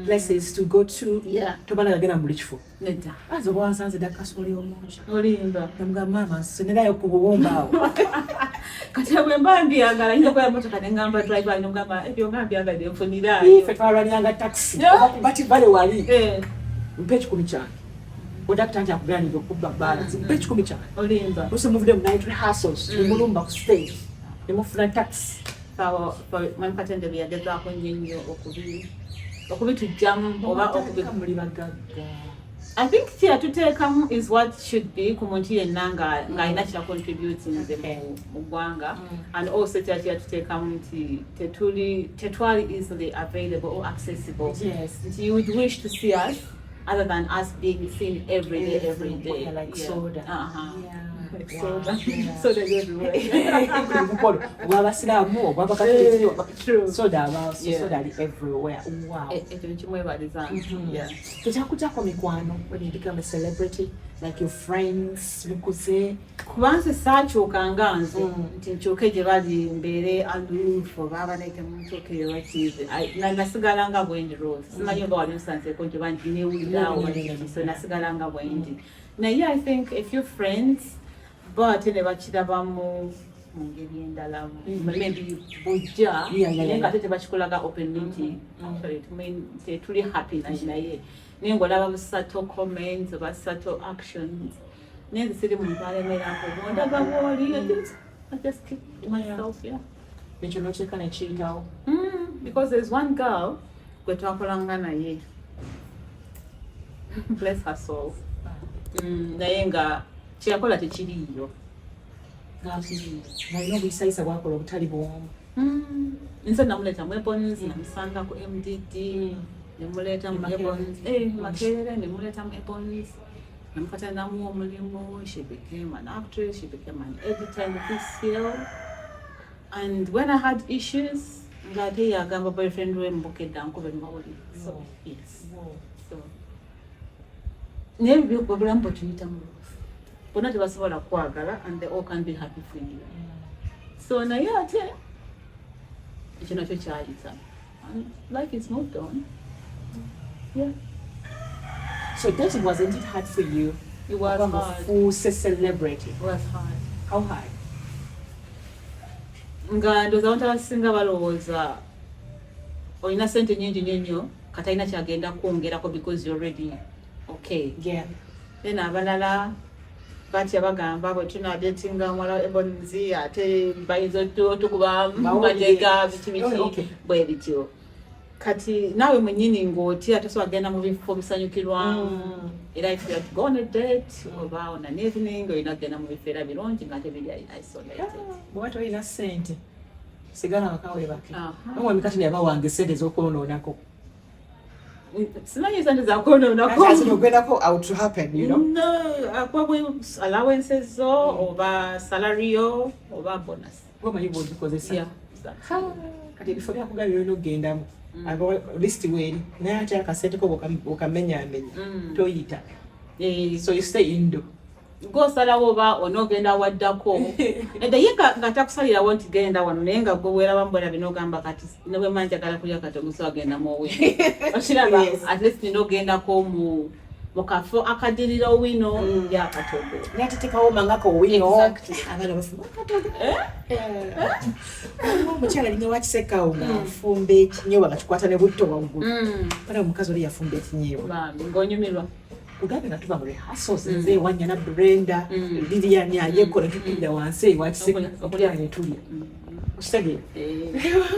Speaker 1: places to go to. Tobala gagenda mu buli kifo.
Speaker 2: Nedda.
Speaker 1: Aza oba wansanze dda kasooli omungi.
Speaker 2: Olimba.
Speaker 1: Namugamba, "Maama, nsenerayo ku bubumba awo."
Speaker 2: Kati bwe mba mbyagala nyinza okukola motoka neŋŋamba driver, nemugamba ebyo nga mbyagadde nfuniraayo.
Speaker 1: Ife twalwaniranga taxi. Bati bale wali. "Mpa 100 kyange." Kondakita nti akugaanidde okubba balance. "Mpa 100 kyange."
Speaker 2: Olimba.
Speaker 1: Lusi muvudde mu night rehearsals, ne mulumba ku stage. Ne mufuna taxi.
Speaker 2: Mwami Katende bye yagezaako nnyo nnyo okubitujjamu oba okubi
Speaker 1: Muli bagagga.
Speaker 2: I think kyeyatuteekamu is what should be ku muntu yenna ng'alina kya contributing mu ggwanga, and also kya kyeyatuteekamu nti tetwali easily available or accessible. Nti you would wish to see us other than us being seen every day, every day.
Speaker 1: Like soda.
Speaker 2: Like soda. Soda is everywhere.
Speaker 1: Buli mukolo ogw'abasiraamu, ogw'abakatuliki,
Speaker 2: True.
Speaker 1: soda aba soda ali everywhere. Wow.
Speaker 2: Ekyo nkimwebaliza. Yeah.
Speaker 1: Tekyakujjako mikwano when you become a celebrity, like your friends mukuze?
Speaker 2: Kuba nze saakyuka nga nze nti nkyuke gye bali mbeere aloof oba abanaite munkyuke obakiize. Nasigala nga bwendi, Rose. Simanyi oba wali nsanzeeko nti oba newulirawo, so nasigala nga bwendi. Naye I think a few friends bo ate ne bakirabamu mu ngeri endala, maybe bujja, naye nga ate tebakikolaga openly nti actually tetuli happy naye, naye ng'olaba bu subtle comments oba subtle actions. Naye nze siri muntu alemerako bondaga bwoli. I just keep to myself, yeah.
Speaker 1: Ekyo nokyeka nekiyitawo.
Speaker 2: Because there's one girl gwe twakolanga naye, bless her soul, naye nga kyeyakola tekiriiyo.
Speaker 1: Ng'alina obuyisayisa bwakola obutali bwomu.
Speaker 2: Nze namuleeta mu Ebonies, namusanga ku MDD, nemuleeta mu
Speaker 1: Makerere.
Speaker 2: Ebonies, Makerere, nemuleeta mu Ebonies, namufata namuwa omulimu. She became an actress, she became an editor in PCL, and when I had issues, ng'ate yagamba boyfriend we mbukedde ankube mawulire. So yes, so naye obulamu bwe tuyitamu, bonna tebasobola kwagala and they all can be happy for you. So naye ate ekyo nakyo kyayita and life is moved on, yeah.
Speaker 1: So dating, wasn't it hard for you?
Speaker 2: It was
Speaker 1: Okuba
Speaker 2: hard.
Speaker 1: ng'ofuuse celebrity.
Speaker 2: It was hard.
Speaker 1: How hard?
Speaker 2: Nga ndowooza abantu abasinga balowooza olina sente nyingi nnyo nnyo, katalina kyagenda kwongerako because you're already okay. Then abalala batya, bagamba bwe tunadetinga muwala Ebonies ate bayinza otukuba mateeka, biki biki. Bwe bityo. Kati naawe mwennyini ng'otya, tosobola kugenda mu bifo bisanyukirwamu. Era if you are to go on a date oba on an evening, olina kugenda mu bifo era birungi nga tebiri isolated.
Speaker 1: Bw'oba tolina ssente, sigala waka weebake. Omwami kati yaba wange sente ez'okwonoonako.
Speaker 2: Simanyi sente zakwonoonako.
Speaker 1: Ogendako out to happen.
Speaker 2: No, akuwa bwe allowances zo oba salary yo oba bonus.
Speaker 1: Gwomanyi bw'ogikozesa.
Speaker 2: Yeah.
Speaker 1: Kati ebifo byakugabira olina okugendamu, list weeri, naye ate akasente ko bw'okamenyaamenya toyita. So you stay indoor.
Speaker 2: Gosalawo oba onoogenda waddako edda ye nga takusalirawo nti genda wano, naye nga gwe weeraba mbwera bino ogamba kati ne bwe mba njagala kulya kati omusi agenda mu Owino, okiraba?
Speaker 1: Yes.
Speaker 2: At least nina ogendako mu kafo akadirira Owino yakatogo.
Speaker 1: Naye ate tekawoma nga kowino. Abaana bafumba akatogo. Omukyala linga wakisekawo ng'afumba ekinyeebwa nga kikwata ne butto waggulu. Bana, omukazi oli yafumba ekinyeebwa.
Speaker 2: Bambi, ng'onyumirwa.
Speaker 1: Kugambe nga tuva mu rehearsals, nze ewanyana, Brenda, Lilian ayekola, tutudde wansi ewakiseka okulya ne tulya, okitegeera?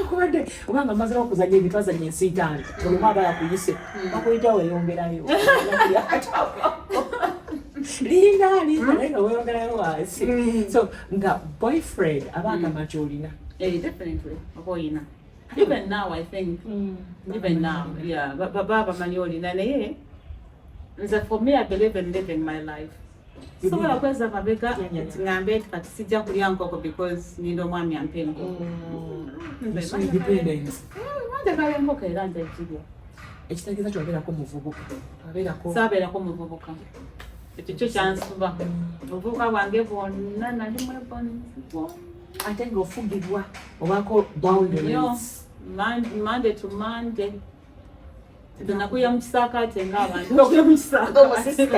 Speaker 1: Kubadde obanga maze okuzanya ebintu, azanya ensiitaano, buli omu aba yakuyise, bakuyita weeyongerayo, linda linda, naye nga weeyongerayo wansi. So nga boyfriend aba agamba nti olina.
Speaker 2: Definitely oba oyina. Even now, I think even now, yeah, baba bamanyi olina. Naye nze for me, I believe in living my life. Sobola kweza mabega ngambe nti kati sijja kulya nkoko because ninda omwami ampa enkoko. Nze
Speaker 1: So independence.
Speaker 2: Njagala enkoko era nja girya.
Speaker 1: Ekitegeeza kyobeerako muvubuka, abeerako.
Speaker 2: Saabeerako muvubuka, ekyo kyo kyansuba. Obuvubuka bwange bwonna nali mu Ebonies.
Speaker 1: Ate ng'ofugibwa obaako boundaries.
Speaker 2: Monday to Monday. Nze nakulya mu kisaakaate ng'abantu bakulya mu kisaakaate.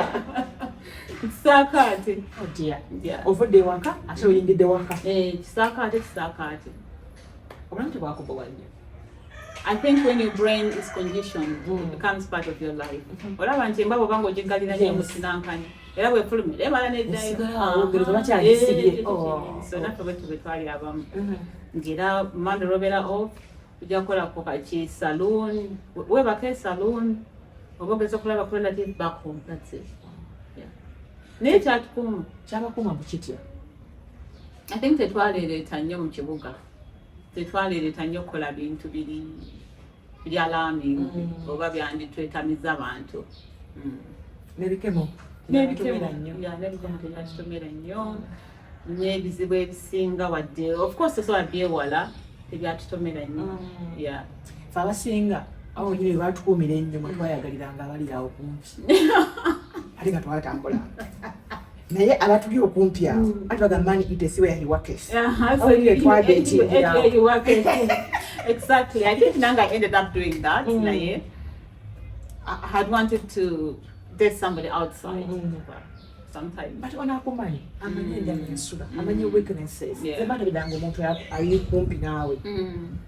Speaker 2: Kisaakaate.
Speaker 1: Oh dear.
Speaker 2: Yeah.
Speaker 1: Ovudde ewaka ate oyingidde waka.
Speaker 2: Eh, kisaakaate, kisaakaate.
Speaker 1: Obulamu tebwakubowa nnyo?
Speaker 2: I think when your brain is conditioned, it becomes part of your life. Olaba nti embwa bw'oba ng'ogiggalira nnyo mu kinankani, era bwefulumira emala neddayo.
Speaker 1: Esigala awo, olowooza bakyagisibye.
Speaker 2: Eh,
Speaker 1: Oh.
Speaker 2: so naffe bwe tube twali abamu. Ng'era Monday lwobeera off, ojja kukolako kaki saloon, weebaka e saloon, Oba ogeza okulaba ku relative back home, that's it. Yeah. Naye kyatukuuma.
Speaker 1: Kyabakuuma bukitya?
Speaker 2: I think tetwaleereeta nnyo mu kibuga, tetwaleereeta nnyo kukola bintu biri biri alarming oba byanditwetamiza abantu.
Speaker 1: N'ebikemo?
Speaker 2: N'ebikemo.
Speaker 1: Tebyatutomera nnyo.
Speaker 2: Yeah, n'ebikemo tebyatutomera nnyo, n'ebizibu ebisinga, wadde of course tosobola byewala, tebyatutomera nnyo. Yeah.
Speaker 1: Fe abasinga awo nyini batukuumira ennyo, mwe twayagaliranga abali awo kumpi, ate nga twatambulanga, naye abatuli okumpi awo ati bagamba, "Man eateth where he worketh."
Speaker 2: So
Speaker 1: Oh, yeah, twadetingira awo.
Speaker 2: you work it. Exactly. I think Nanga ended up doing that. Naye I had wanted to date somebody outside. But sometimes.
Speaker 1: But ono akumanyi, amanyi enjala ensula, amanyi weaknesses. Zebatabiranga omuntu ali kumpi naawe,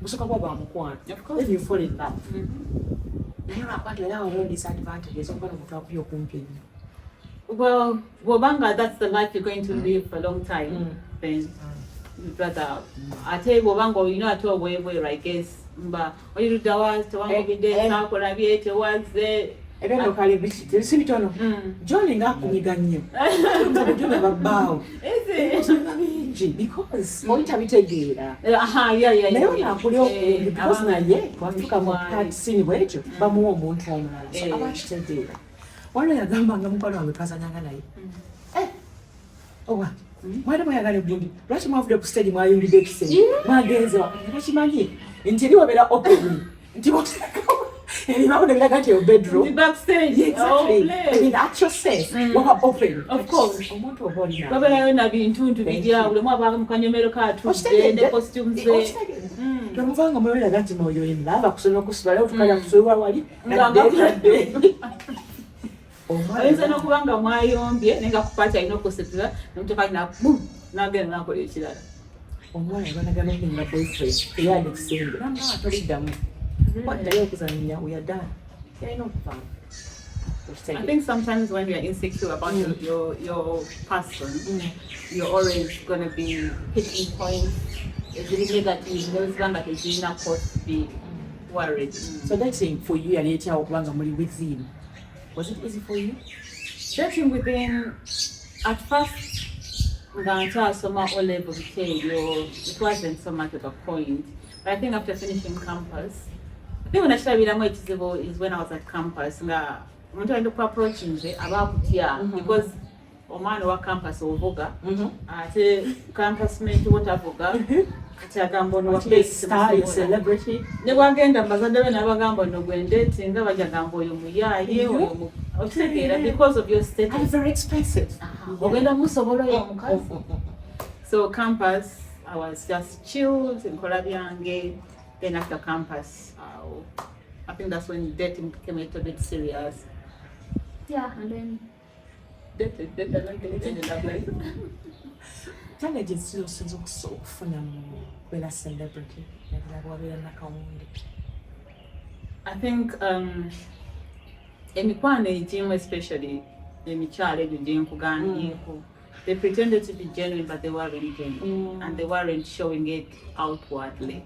Speaker 1: busooka bwa bwamukwano.
Speaker 2: Of course.
Speaker 1: Then you fall in love. Naye lwakuba nti era waliwo disadvantages okuba n'omuntu akuli okumpi ennyo.
Speaker 2: Well, bw'obanga that's the life you're going to live for a long time, then you'd rather. Ate bw'obanga olina ate obwebweru, I guess, mba oli ludda wa tewankubidde, saakulabye, tewazze.
Speaker 1: Ebyo kale si bitono. John ng'akunyiga nnyo. John ababbaawo.
Speaker 2: Is it?
Speaker 1: Biba bingi because oli tabitegeera.
Speaker 2: Aha, yeah.
Speaker 1: Naye ono akuli okumpi because naye twatuuka mu
Speaker 2: Why?
Speaker 1: part bwekyo bamuwa omuntu omulala, so aba akitegeera. Waliwo yagambanga mukwano wange twazanyanga naye, "Eh, owa mwali mwayagala egundi, lwaki mwavudde ku stage mwayingidde ekisenge mwagenze wa?" Bakimanyi nti eri wabeera open, nti ebibaawo nebiraga nti eyo bedroom.
Speaker 2: The backstage.
Speaker 1: Yeah, exactly.
Speaker 2: Oh, play.
Speaker 1: In actual sense, waba open.
Speaker 2: Of course.
Speaker 1: Omuntu oba olina.
Speaker 2: Babeerayo na bintuntu
Speaker 1: Thank
Speaker 2: biri awo, buli aba mu kanyomero katudde
Speaker 1: Okitegedde?
Speaker 2: ne costumes ze.
Speaker 1: Okitegedde? Tomuvanga muyolaga nti noyo in love akusoma okusula leero tukalya kusulwa wali nadde.
Speaker 2: Oyinza n'okuba nga mwayombye naye nga ku party alina okusetera nemutoka nagenda nakola ekirala.
Speaker 1: Omwana yabanagana okunga boyfriend eyali ekisenge namugamba toliddamu waddayo okuzannya, we are done, yalina okuvaamu.
Speaker 2: I think sometimes when you're insecure about your person, you're always going to be picking points eziri negative neziba nga tezirina cause to be worried.
Speaker 1: So dating for you yali etyawo okubanga muli within? Was it easy for you?
Speaker 2: Dating within, at first nga nkyasoma O level biki ebyo, it wasn't so much of a point. But I think after finishing campus, I think when ekizibu is when I was at campus nga omuntu alina ku approach nze aba akutya because omwana owa campus ovuga, ate campus mate wo tavuga, kati agamba ono wa
Speaker 1: Star, you're celebrity.
Speaker 2: Ne bwagenda mu bazadde be nabagamba ono gwe ndeetinga, bajja gamba oyo muyaaye oyo okitegeera, because of your
Speaker 1: And
Speaker 2: status.
Speaker 1: Very expensive.
Speaker 2: Ogenda musobola oyo omukazi. So campus I was just chilled, nkola byange. Then after campus, I think that's when dating became a little bit serious. Yeah, and then dated, dated, and then ended up like
Speaker 1: Challenges zosinza okufuna mu kubeera celebrity naddala bwabeera nakawunde?
Speaker 2: I think emikwano egimu, especially emikyalo egyo gyenkugambyeko, they pretended to be genuine, but they weren't genuine and they weren't showing it outwardly.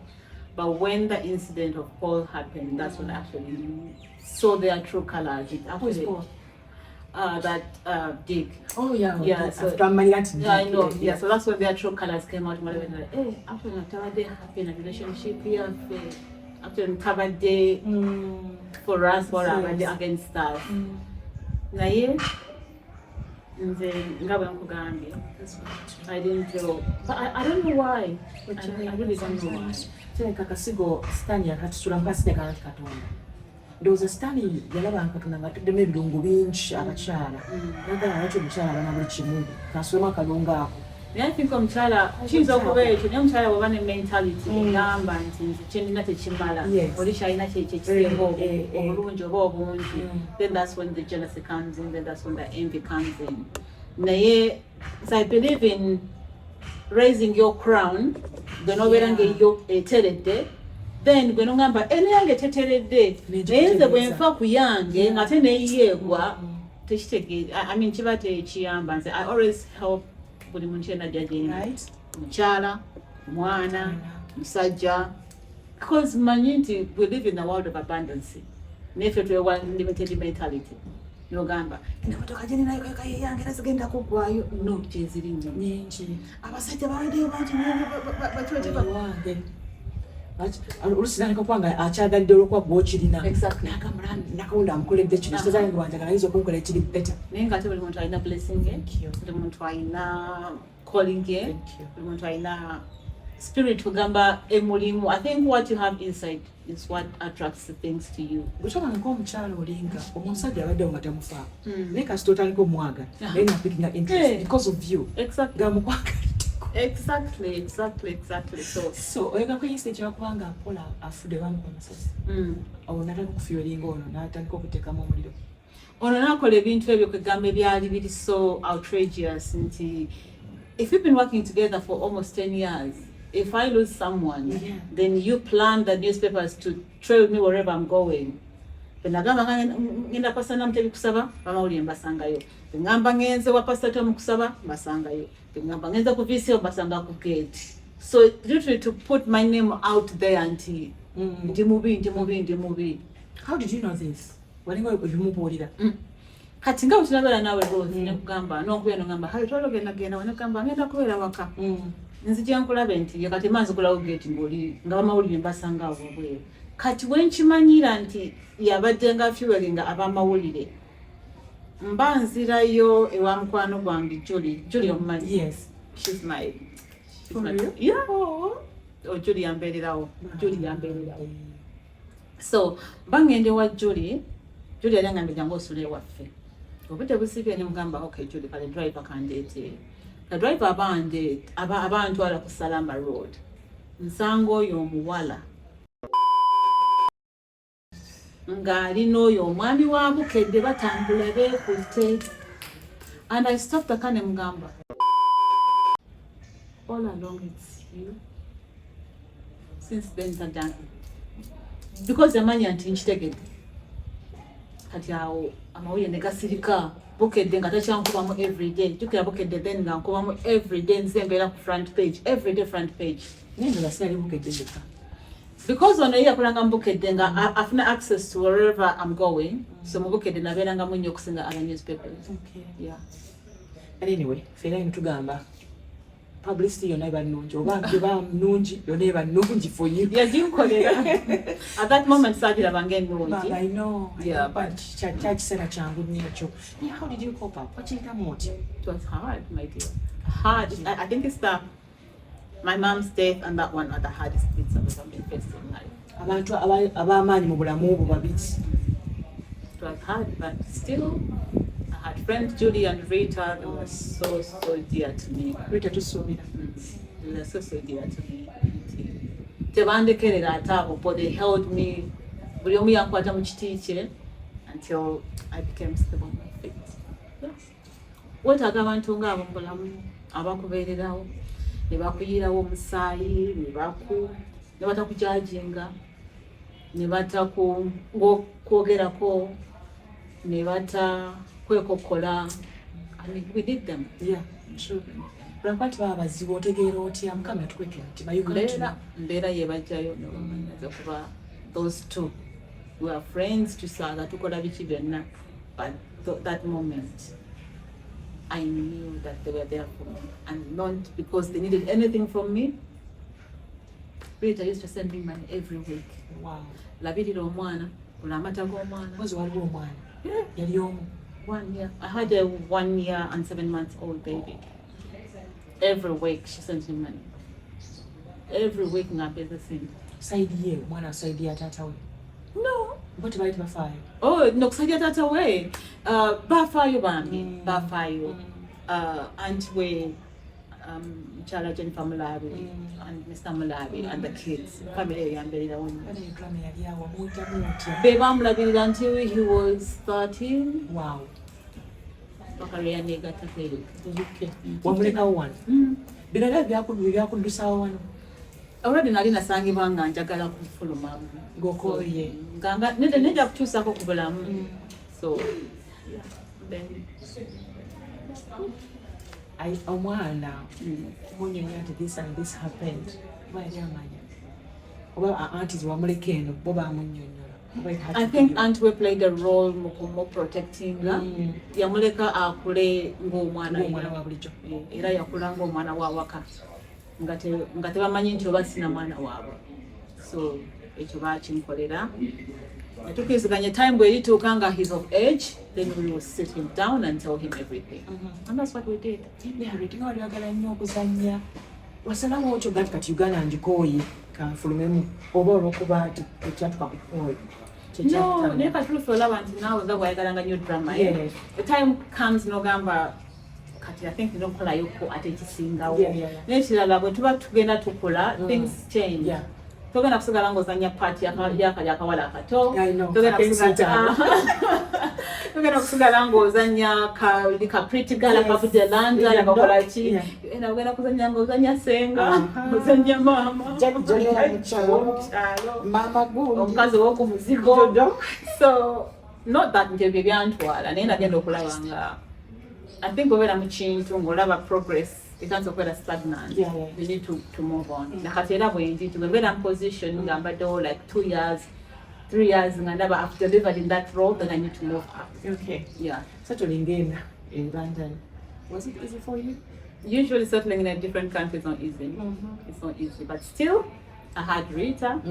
Speaker 2: But when the incident of Paul happened, that's when I actually saw their true colors. It
Speaker 1: Who is
Speaker 2: actually
Speaker 1: Paul?
Speaker 2: That Dick.
Speaker 1: Oh yeah,
Speaker 2: Yeah, so-
Speaker 1: twamanyira nti
Speaker 2: Yeah, I know. Yeah, so that's when their true colors came out. Went like, hey, actually, ntabadde happy in a relationship here. Actually, ntabadde for us or abadde against us. Naye nze nga bwe nkugambye, I didn't feel, but I don't know why. I really don't know why.
Speaker 1: Kirabika akasigo sitaani yakatusula mukasireka nti Katonda, ndowooza sitaani yalaba nga Katonda nga atuddemu ebirungo bingi abakyala, nagala lwaki omukyala abana buli kimu, kasulemu akalungo ako.
Speaker 2: Naye I think omukyala kiyinza okuba ekyo, naye omukyala bw'oba ne mentality egamba nti nze kyendina tekimala, oli kyalina kyekyo ekisinga obulungi oba obungi, then that's when the jealousy comes in, then that's when the envy comes in. Naye so I believe in raising your crown, gwe nobeera ng'eyo eteredde, then gwe nogamba eno yange teteredde, naye nze bwe nfa ku yange ng'ate neyiyeegwa tekitegeere. I mean, kiba tekiyamba. Nze I always help buli muntu yenna ajja gyendi, mukyala, mwana, musajja, because manyi nti we live in a world of abundance. Neffe twewa limited mentality. Nogamba emotoka gyeninayo kayeyange era zigenda kuggwayo, no, gyeziri nnyo.
Speaker 1: Nyingi.
Speaker 2: Abasajja bawaddeyo bangi.
Speaker 1: Wange oluusi naleka kuba nga akyagalidde olwokuba gwokirina.
Speaker 2: Exactly.
Speaker 1: Nakamula nakawunda amukoledde kino, kitegeeza nge wanjagala ayinza okunkola ekiri better.
Speaker 2: Naye nga ate buli muntu alina blessing ye.
Speaker 1: Thank you.
Speaker 2: Buli muntu alina calling ye.
Speaker 1: Thank you.
Speaker 2: Buli muntu alina spirit kugamba emulimu. I think what you have inside is what attracts the things to you.
Speaker 1: Bwetwaba ngaomukyala olinga omusajja abaddewo nga tamufaako, naye kasita otandika omwagala, naye napickinga interest because of you, nga mukwagaliddeko.
Speaker 2: Exactly. So
Speaker 1: So oyega kuyisa ekyakubanga apola afudde, bamukuba amasasi, awo natandika okufuelinga ono natandika okuteekamu omuliro.
Speaker 2: Ono nakola ebintu ebyo kwegamba ebyali biri so outrageous nti if you've been working together for almost 10 years, if I lose someone, then you plan the newspapers to trail me wherever I'm going. Nagamba nga ngenda kwasa Namutebi kusaba, bamawulire mbasangayo. Ngamba ngenze wa Pastor Tom kusaba, mbasangayo. Ngamba ngenze ku VC, mbasanga ku gate. So literally to put my name out there nti ndi mubi, ndi mubi, ndi mubi.
Speaker 1: How did you know this? Walinga ebimubuulira?
Speaker 2: Kati nga bwetunabeera naawe, Rose, nekugamba nonkubeera nogamba hale twala ogenda genda wanegamba ngenda kubeera waka, nzija nkulabe nti ye kati manzigulawo gate ng'oli nga bamawulire mbasanga awo wabweru. Kati wenkimanyira nti yabadde nga fuelinga abamawulire, mba nzirayo ewa mukwano gwange Julie. Julie omumanyi?
Speaker 1: Yes.
Speaker 2: She's
Speaker 1: For
Speaker 2: my
Speaker 1: real?
Speaker 2: Yeah. Oh, Julie yambeererawo, Julie yambeererawo. So mba ngenda ewa Julie. Julie yali angambye, "Jangu osule ewaffe, obudde busibye." Ne mugamba, "Okay Julie." Kale driver kandeete, ka driver abande abantwala ku Salama Road, nsanga oyo omuwala ng'ali n'oyo omwami wa Bukedde, batambula beekutte, and I stopped the car ne mugamba, "All along it's you." Since then tadda, because yamanya nti nkitegedde. Kati awo amawulire ne gasirika, Bukedde nga takyankubamu everyday. Jjukira Bukedde then nga nkubamu everyday, nze mbeera ku front page everyday, front page.
Speaker 1: Naye nga sinali Bukedde yekka.
Speaker 2: Because ono ye yakolanga mu Bukedde nga afuna access to wherever I'm going, so mu Bukedde nabeerangamu nnyo okusinga other newspapers. Yeah.
Speaker 1: But anyway, ffenna eno tugamba publicity yonna eba nnungi, oba eba nnungi, yonna eba nnungi for you.
Speaker 2: Yaginkolera. At that moment saagiraba ng'ennungi.
Speaker 1: I know, I
Speaker 2: Yeah,
Speaker 1: know, but kya kiseera kyangu nnyo ekyo. Yeah, how did you cope up? Wakiyitamu otya?
Speaker 2: It was hard, my dear. Hard. I think it's the my mom's death and that one are the hardest bits I've ever been faced in life.
Speaker 1: Abantu ab'amaanyi mu bulamu bwo babiri.
Speaker 2: It was hard, but still, I had friends, Julie and Rita. They were so, so dear to me.
Speaker 1: Rita tusuubira.
Speaker 2: They were so, so dear to me. Tebandekerera ate abo, but they held me. Buli omu yankwata mu kiti kye until I became stable on my feet. Yeah. Weetaaga abantu ng'abo mu bulamu abakubeererawo ne bakuyirawo omusaayi ne batakujudginga, ne batakwogerako, ne batakwekokkola. I mean, we need them.
Speaker 1: Yeah, true. Lwakuba nti baba bazibu, otegeera otya Mukama yatukweka emitima? You can't
Speaker 2: Mbeera
Speaker 1: know.
Speaker 2: Mbeera yebajjayo nobamanyaza kuba those two, we are friends, tusaaga, tukola biki byonna, but that moment I knew that they were there for me and not because they needed anything from me. Rita used to send me money every week. Labirira omwana, gula amata g'omwana.
Speaker 1: Mpozi waliwo omwana yali omu?
Speaker 2: One year. I had a 1 year and 7 months old baby. Every week she sends me money. Every week ng'ampeeza sente.
Speaker 1: Side ye omwana, side ya taata we?
Speaker 2: No.
Speaker 1: Bo tebaali tebafaayo?
Speaker 2: Oh, no, kusaidia taata we. Bafaayo bambi, bafaayo. Aunt we, mukyala Jennifer Mulabi and Mr. Mulabi and the kids. Family eyo yambeererawo nnyo.
Speaker 1: Bana drama yali awo, muyitamu otya?
Speaker 2: Be bamulabirira until he was 13. Paka lwe yaneegattako eyo.
Speaker 1: UK wamulekawo wano? Bino era byakuddusawo wano?
Speaker 2: Already nali nasangibwa nga njagala kufulumamu.
Speaker 1: Ng'okooye.
Speaker 2: Nga nedda, kukyusako ku bulamu. So yeah, then
Speaker 1: Omwana munyonyola nti this and this happened, oba yali amanya, oba aunties wamuleka eno bo bamunyonyola? Oba it had
Speaker 2: I
Speaker 1: to
Speaker 2: think
Speaker 1: be you?
Speaker 2: Aunt we played a role mu kumuprotectinga. Yamuleka akule ng'omwana.
Speaker 1: Ng'omwana wa bulijjo.
Speaker 2: Eh, era yakula ng'omwana wa waka nga tebamanyi nti oba sina mwana waabwe, so ekyo bakinkolera. Netukkiriziganya time bwerituuka nga he's of age, then we will sit him down and tell him everything, and that's what we did.
Speaker 1: Harriet, nga wali oyagala nnyo okuzannya, wasalawo otyo ga nti kati Uganda ngikooye, kanfulumemu, oba olwokuba nti ekyatuka ku point?
Speaker 2: No, naye katuufu olaba nti naawe nga bwayagalanga nnyo drama, eh?
Speaker 1: Yes.
Speaker 2: The time comes nogamba kati I think nina okukolayoko ate ekisingawo.
Speaker 1: Yeah.
Speaker 2: N'ekirala, bwe tuba tugenda tukula, things change. Togenda kusigala ng'ozannya part yakali akawala akato.
Speaker 1: I know.
Speaker 2: Togenda
Speaker 1: Akensi.
Speaker 2: Togenda kusigala ng'ozannya kali ka pretty girl akavudde London akakola ki. Era ogenda kuzannya ng'ozannya senga, ozannya maama.
Speaker 1: Jjajja mukyalo.
Speaker 2: Omukyalo.
Speaker 1: Maama gundi.
Speaker 2: Omukazi ow'oku muzigo.
Speaker 1: Jojo.
Speaker 2: So not that nti ebyo byantwala, naye nagenda okulaba nga I think obeera mu kintu ng'olaba progress etandise okubeera stagnant, you need to move on. Nakati era bwendi nti bwe mbeera mu position nga mbaddewo like 2 years, 3 years, nga ndaba I've delivered in that role, then I need to move up.
Speaker 1: Okay.
Speaker 2: Yeah.
Speaker 1: Settling in London, was it easy for you?
Speaker 2: Usually settling in a different country is not easy. It's not easy, but still I had Rita.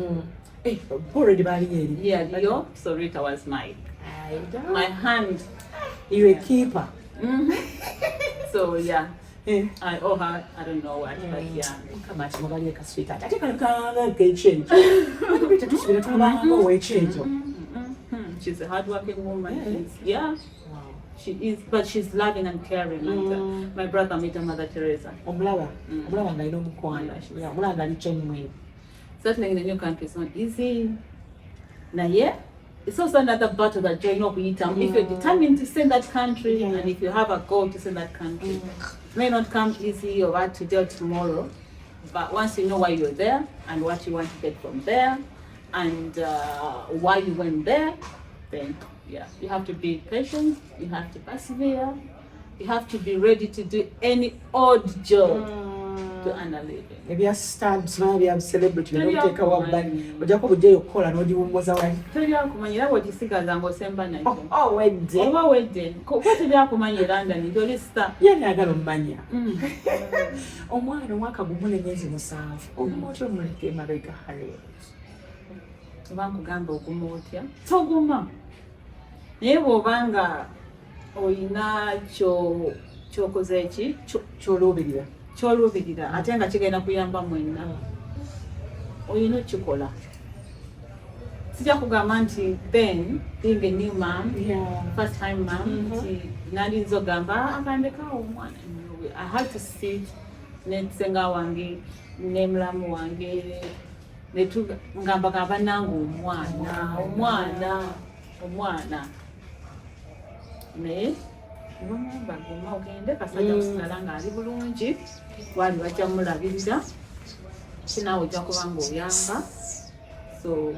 Speaker 1: Eh, already bali eri.
Speaker 2: Yeah, Leo. So Rita was my
Speaker 1: I don't.
Speaker 2: my hand.
Speaker 1: You're a keeper.
Speaker 2: So yeah.
Speaker 1: Eh.
Speaker 2: I owe her, I don't know what, but yeah.
Speaker 1: Mukama akimubalire ka sweetheart. Ate kano kanga k'ekyejo. Rita tusubira tulabanga ow'ekyejo.
Speaker 2: She's a hardworking woman.
Speaker 1: Yeah.
Speaker 2: She's, yeah,
Speaker 1: Wow.
Speaker 2: she is, but she's loving and caring. And my brother made her Mother Teresa.
Speaker 1: Omulaba, omulaba ng'alina omukwano.
Speaker 2: Yeah, she's-
Speaker 1: Yeah, omulaba ng'ali genuine.
Speaker 2: Settling in a new country is not easy. Now, yeah, it's also another battle that join up with. If you're determined to stay in that country and if you have a goal to stay in that country, it may not come easy or today or tomorrow, but once you know why you're there and what you want to get from there and why you went there, then yeah, you have to be patient, you have to persevere, you have to be ready to do any odd job to earn a living.
Speaker 1: Ebya star simanya bya celebrity
Speaker 2: Teri
Speaker 1: n'obiteeka wabbali.
Speaker 2: akumanyi.
Speaker 1: Ojjako bujjayo okukola n'ogiwummuza wali.
Speaker 2: Teryakumanya era bw'ogisigaza ng'osemba nakyo.
Speaker 1: Oh, wedde.
Speaker 2: Oba wedde kuba teryakumanya e London nti oli star.
Speaker 1: Ye nayagala omumanya. Omwana omwaka gumu n'emyezi 7. Oguma otya omuleka emabega, Harriet?
Speaker 2: Oba nkugamba oguma otya, toguma, naye bw'oba nga oyina kyokoze eki
Speaker 1: Kyoluubirira.
Speaker 2: Kyoluubirira ate nga kigenda kuyamba mwenna, olina okukikola. Sijja kugamba nti then being a new mom, first time mom, nti nandinza ogamba akandekawo omwana. No, I had to sit ne ssenga wange ne mulamu wange ngamba gamba nange omwana, omwana, omwana, naye nebamugamba guma ogende kasajja kusigala ng'ali bulungi, wali bajja mulabirira, sinaawe ojja kuba ng'oyamba. So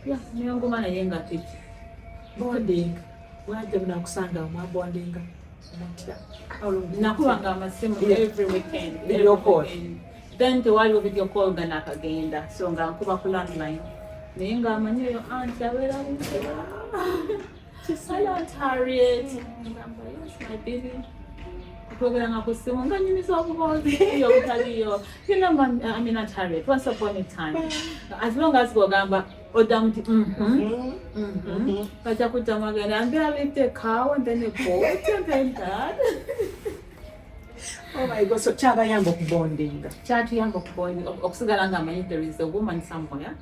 Speaker 2: yeah, nenguma naye nga teki
Speaker 1: Bonding. Bwajja munakusanga mwabondinga mutya? How long did it
Speaker 2: Nakubanga amasimu every weekend.
Speaker 1: Video
Speaker 2: Every
Speaker 1: call.
Speaker 2: weekend. Then tewaliwo video call nga nakagenda, so nga nkuba ku landline, naye ng'amanyi eyo anti abeera Buntera. "Hello, Aunt Harriet." Ngamba, "Yes, my baby." Twogeranga ku ssimu nga nyumiza obuboozi eyo obutaliyo. I mean, Aunt Harriet, once upon a time, as long as bw'ogamba oddamu nti bajja kuddamu agenda and then I left a cow and then a goat and then that.
Speaker 1: Oh my God, so kyabayamba okubondinga.
Speaker 2: Kyatuyamba okusigala nga amanyi there is a woman somewhere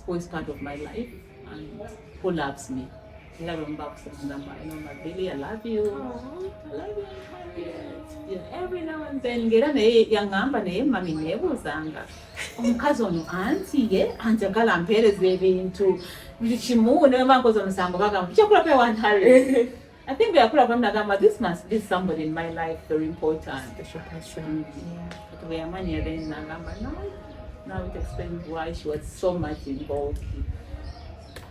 Speaker 2: who is part of my life and who loves me. Era bwe muba kusemugamba, "You know, my baby, I love you, I love you, Harriet." Yeah, every now and then ng'era naye yaŋŋamba, naye mami neebuuzanga omukazi ono anti ye anjagala ampeereza ebintu buli kimu, ne bwe mba nkoze omusango bagamba kyakulako ewa Harriet. I think bwe yakula nagamba this must be somebody in my life very important.
Speaker 1: Special person.
Speaker 2: But bwe yamanya then nagamba no, now it explains why she was so much involved.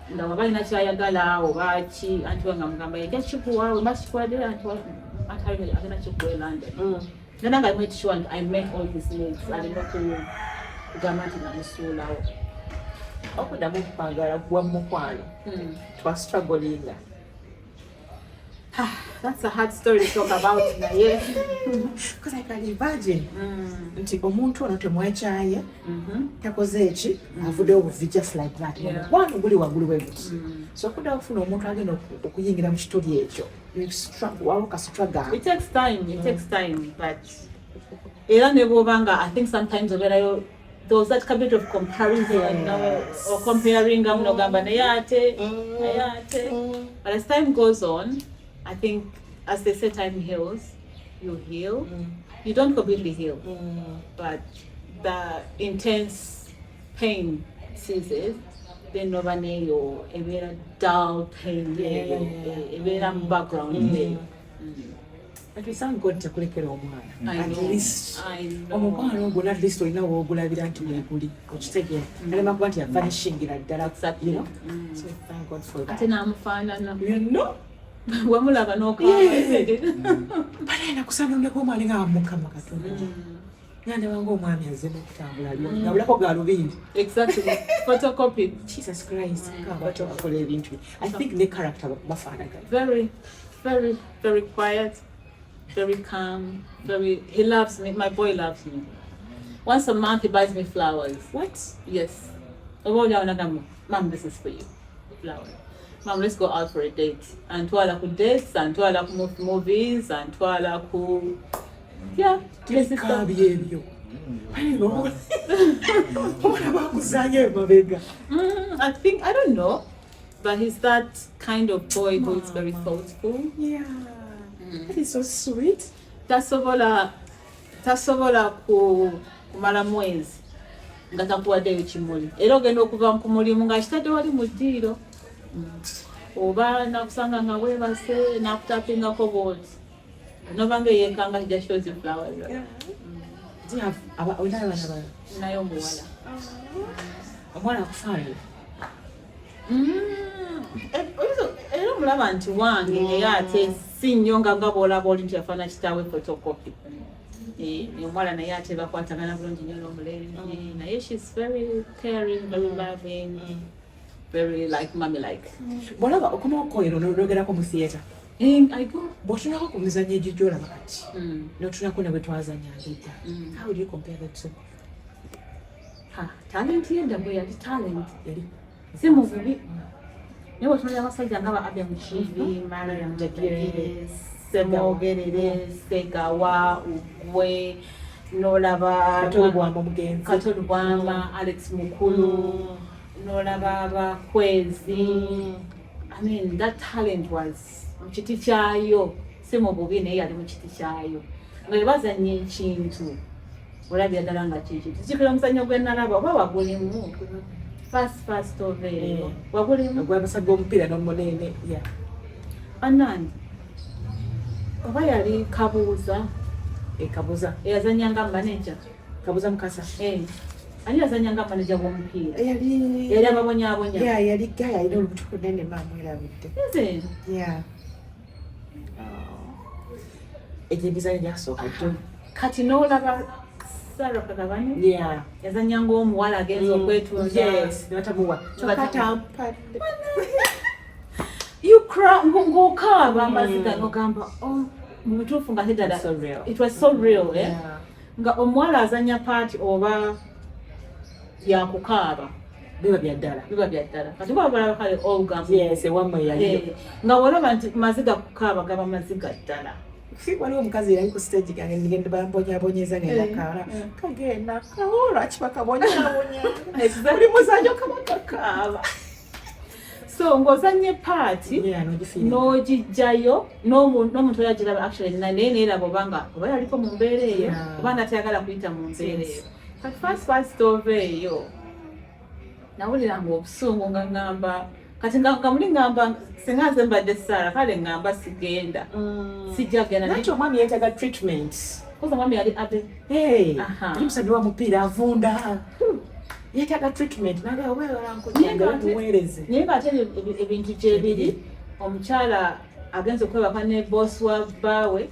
Speaker 2: Nga waba alina kyayagala oba ki anti we nga mugamba yajja kikuwa, wemba kikuwadde anti agenda kikuwa e London. Nana nga made sure I met all his needs, aleme kugamba nti namusuulawo.
Speaker 1: Okuddamu okwagala gwa mukwano, twastrugglinga.
Speaker 2: That's a hard story to talk about, naye.
Speaker 1: Because I can imagine nti omuntu ono temwekyaye, takoze eki, avuddewo buvi just like that. Omukwano guli waggulu bwe guti, so okuddawo okufuna omuntu agenda okuyingira mu kituli ekyo, you struggle, waliwo ka struggle.
Speaker 2: It takes time, it takes time, but era ne bw'oba nga, I think sometimes obeerayo, there was that bit of comparison, or comparing nogamba naye ate, naye ate. But as time goes on, I think, as they say, time heals. You heal. You don't completely heal, but the intense pain ceases. Then noba neyo ebeera dull pain eyo, ebeera mu background eyo.
Speaker 1: But we thank God tekulekera omwana.
Speaker 2: I
Speaker 1: At
Speaker 2: know.
Speaker 1: least
Speaker 2: I know.
Speaker 1: omukwano ogwo, at least olina woogulabira nti weeguli, okitegeera, alema kuba nti yavanishingira ddala. So thank God for that.
Speaker 2: Ate n'amufaanana. Wamulaba n'okaaba.
Speaker 1: Bale nakusanga omwali nga Mukama Katonda nganda wange, omwami azze n'okutambula ngabulako galubindi.
Speaker 2: Exactly, photocopy.
Speaker 1: Jesus Christ, abato bakola ebintu bye. I think ne character bafaanagana.
Speaker 2: Very, very, very quiet, very calm, very, he loves me. My boy loves me. Once a month he buys me flowers.
Speaker 1: What?
Speaker 2: Yes. Oba oli awo nagamba, "Mom, this is for you, flowers. Mom, let's go out for a date." Antwala ku dates, antwala ku movies, antwala ku, yeah.
Speaker 1: Tebikaabya ebyo. Omwana bakuzaayo emabega.
Speaker 2: I think, I don't know, but he's that kind of boy who is very thoughtful.
Speaker 1: Yeah, that is so sweet.
Speaker 2: Tasobola ku kumala mwezi nga takuwaddeyo kimuli, era ogenda okuva ku mulimu ng'akitadde wali mu ddiiro, oba nakusanga nga weebase nakutapingako bwoti nobanga eyekanga, just shows you flowers.
Speaker 1: Yeah. Do you have olina abaana balala?
Speaker 2: Naye omuwala.
Speaker 1: Omwana akufaanana?
Speaker 2: Era omulaba nti wange, naye ate si nnyo nga bw'olaba oli nti yafaana kitaawe photocopy. Omuwala naye ate bakwatagana bulungi nnyo n'omulenzi, naye she's very caring, very loving, very like mommy like.
Speaker 1: Bw'olaba okomawo ero nogerako mu theatre,
Speaker 2: I go.
Speaker 1: Bw'otunako ku mizannyo egyo gy'olaba kati, n'otunako ne bwe twazannyanga edda, how would you compare the two?
Speaker 2: Ha, talent yedda bwe yali talent.
Speaker 1: Yali.
Speaker 2: Si mu bubi, naye bw'otunulira abasajja nga ba Abia Mukiibi, Mariam
Speaker 1: Ndagire,
Speaker 2: Semwogerere, Segawa, Ugwe, n'olaba
Speaker 1: Kato Lubwama omugenzi.
Speaker 2: Kato Lubwama, Alex Mukulu, n'olaba Abakwezi. I mean, that talent was mu kiti kyayo, si mu bubi, naye yali mu kiti kyayo nga bwe bazannya ekintu olabira ddala nga kiki. Kijjukira omuzannyo gwe nalaba, oba wagulimu, First First ova eyo, wagulimu?
Speaker 1: Ogw'abasajja omupiira n'omunene, yeah.
Speaker 2: Anandi oba yali Kabuuza.
Speaker 1: Ekabuza.
Speaker 2: Eyazannyanga manager.
Speaker 1: Kabuza Mukasa.
Speaker 2: Eh, ani yazannyanga manager w'omupiira?
Speaker 1: Yali
Speaker 2: Yali ababonyaabonya.
Speaker 1: Yeah, yali guy alina olubuto lunene, maamwerabidde.
Speaker 2: Nze
Speaker 1: Yeah, egyo emizannyo gyasooka gyo.
Speaker 2: Kati n'olaba Sarah Kagabani, yazannyanga omuwala agenza okwetunda.
Speaker 1: Yes, ne batamuwa, kyokka tampadde.
Speaker 2: You cry, ng'okaaba amaziga n'ogamba, "Oh," mu butuufu nga teddala.
Speaker 1: So real.
Speaker 2: It was so real, eh?
Speaker 1: Yeah.
Speaker 2: Nga omuwala azannya part oba yakukaaba.
Speaker 1: Biba bya ddala.
Speaker 2: Biba bya ddala. Kati oba balaba kale Olga.
Speaker 1: Yes, ewammwe yaliyo.
Speaker 2: Eh, nga wolaba nti maziga kukaaba gaba maziga ddala.
Speaker 1: Waliwo omukazi yali ku stage gange, ngenda bambonyabonyeza, ngenda kaala, kagenda kawo, lwaki bakabonyabonya? Buli muzanyo kaba kakaaba.
Speaker 2: So ng'ozannye part,
Speaker 1: Yeah, n'ogifiirira.
Speaker 2: n'ogijjayo n'omuntu oyo agiraba, actually naye neeraba obanga oba yaliko mu mbeera eyo, oba natayagala kuyita mu mbeera eyo. Kati First First ova eyo, nawuliranga obusungu nga ŋŋamba kati nga muli ŋŋamba singa nze mbadde Saara, kale ŋŋamba sigenda, sijja genda.
Speaker 1: Nakyo omwami yeetaga treatment.
Speaker 2: Koza omwami yali abe.
Speaker 1: Hey,
Speaker 2: Aha.
Speaker 1: oli musajja wa mupiira avunda, yeetaaga treatment.
Speaker 2: Naye
Speaker 1: Nagaweolankujange muweereze.
Speaker 2: Naye ng'ate ebintu gyebiri, omukyala agenza okwebaka ne boss wa bbaawe,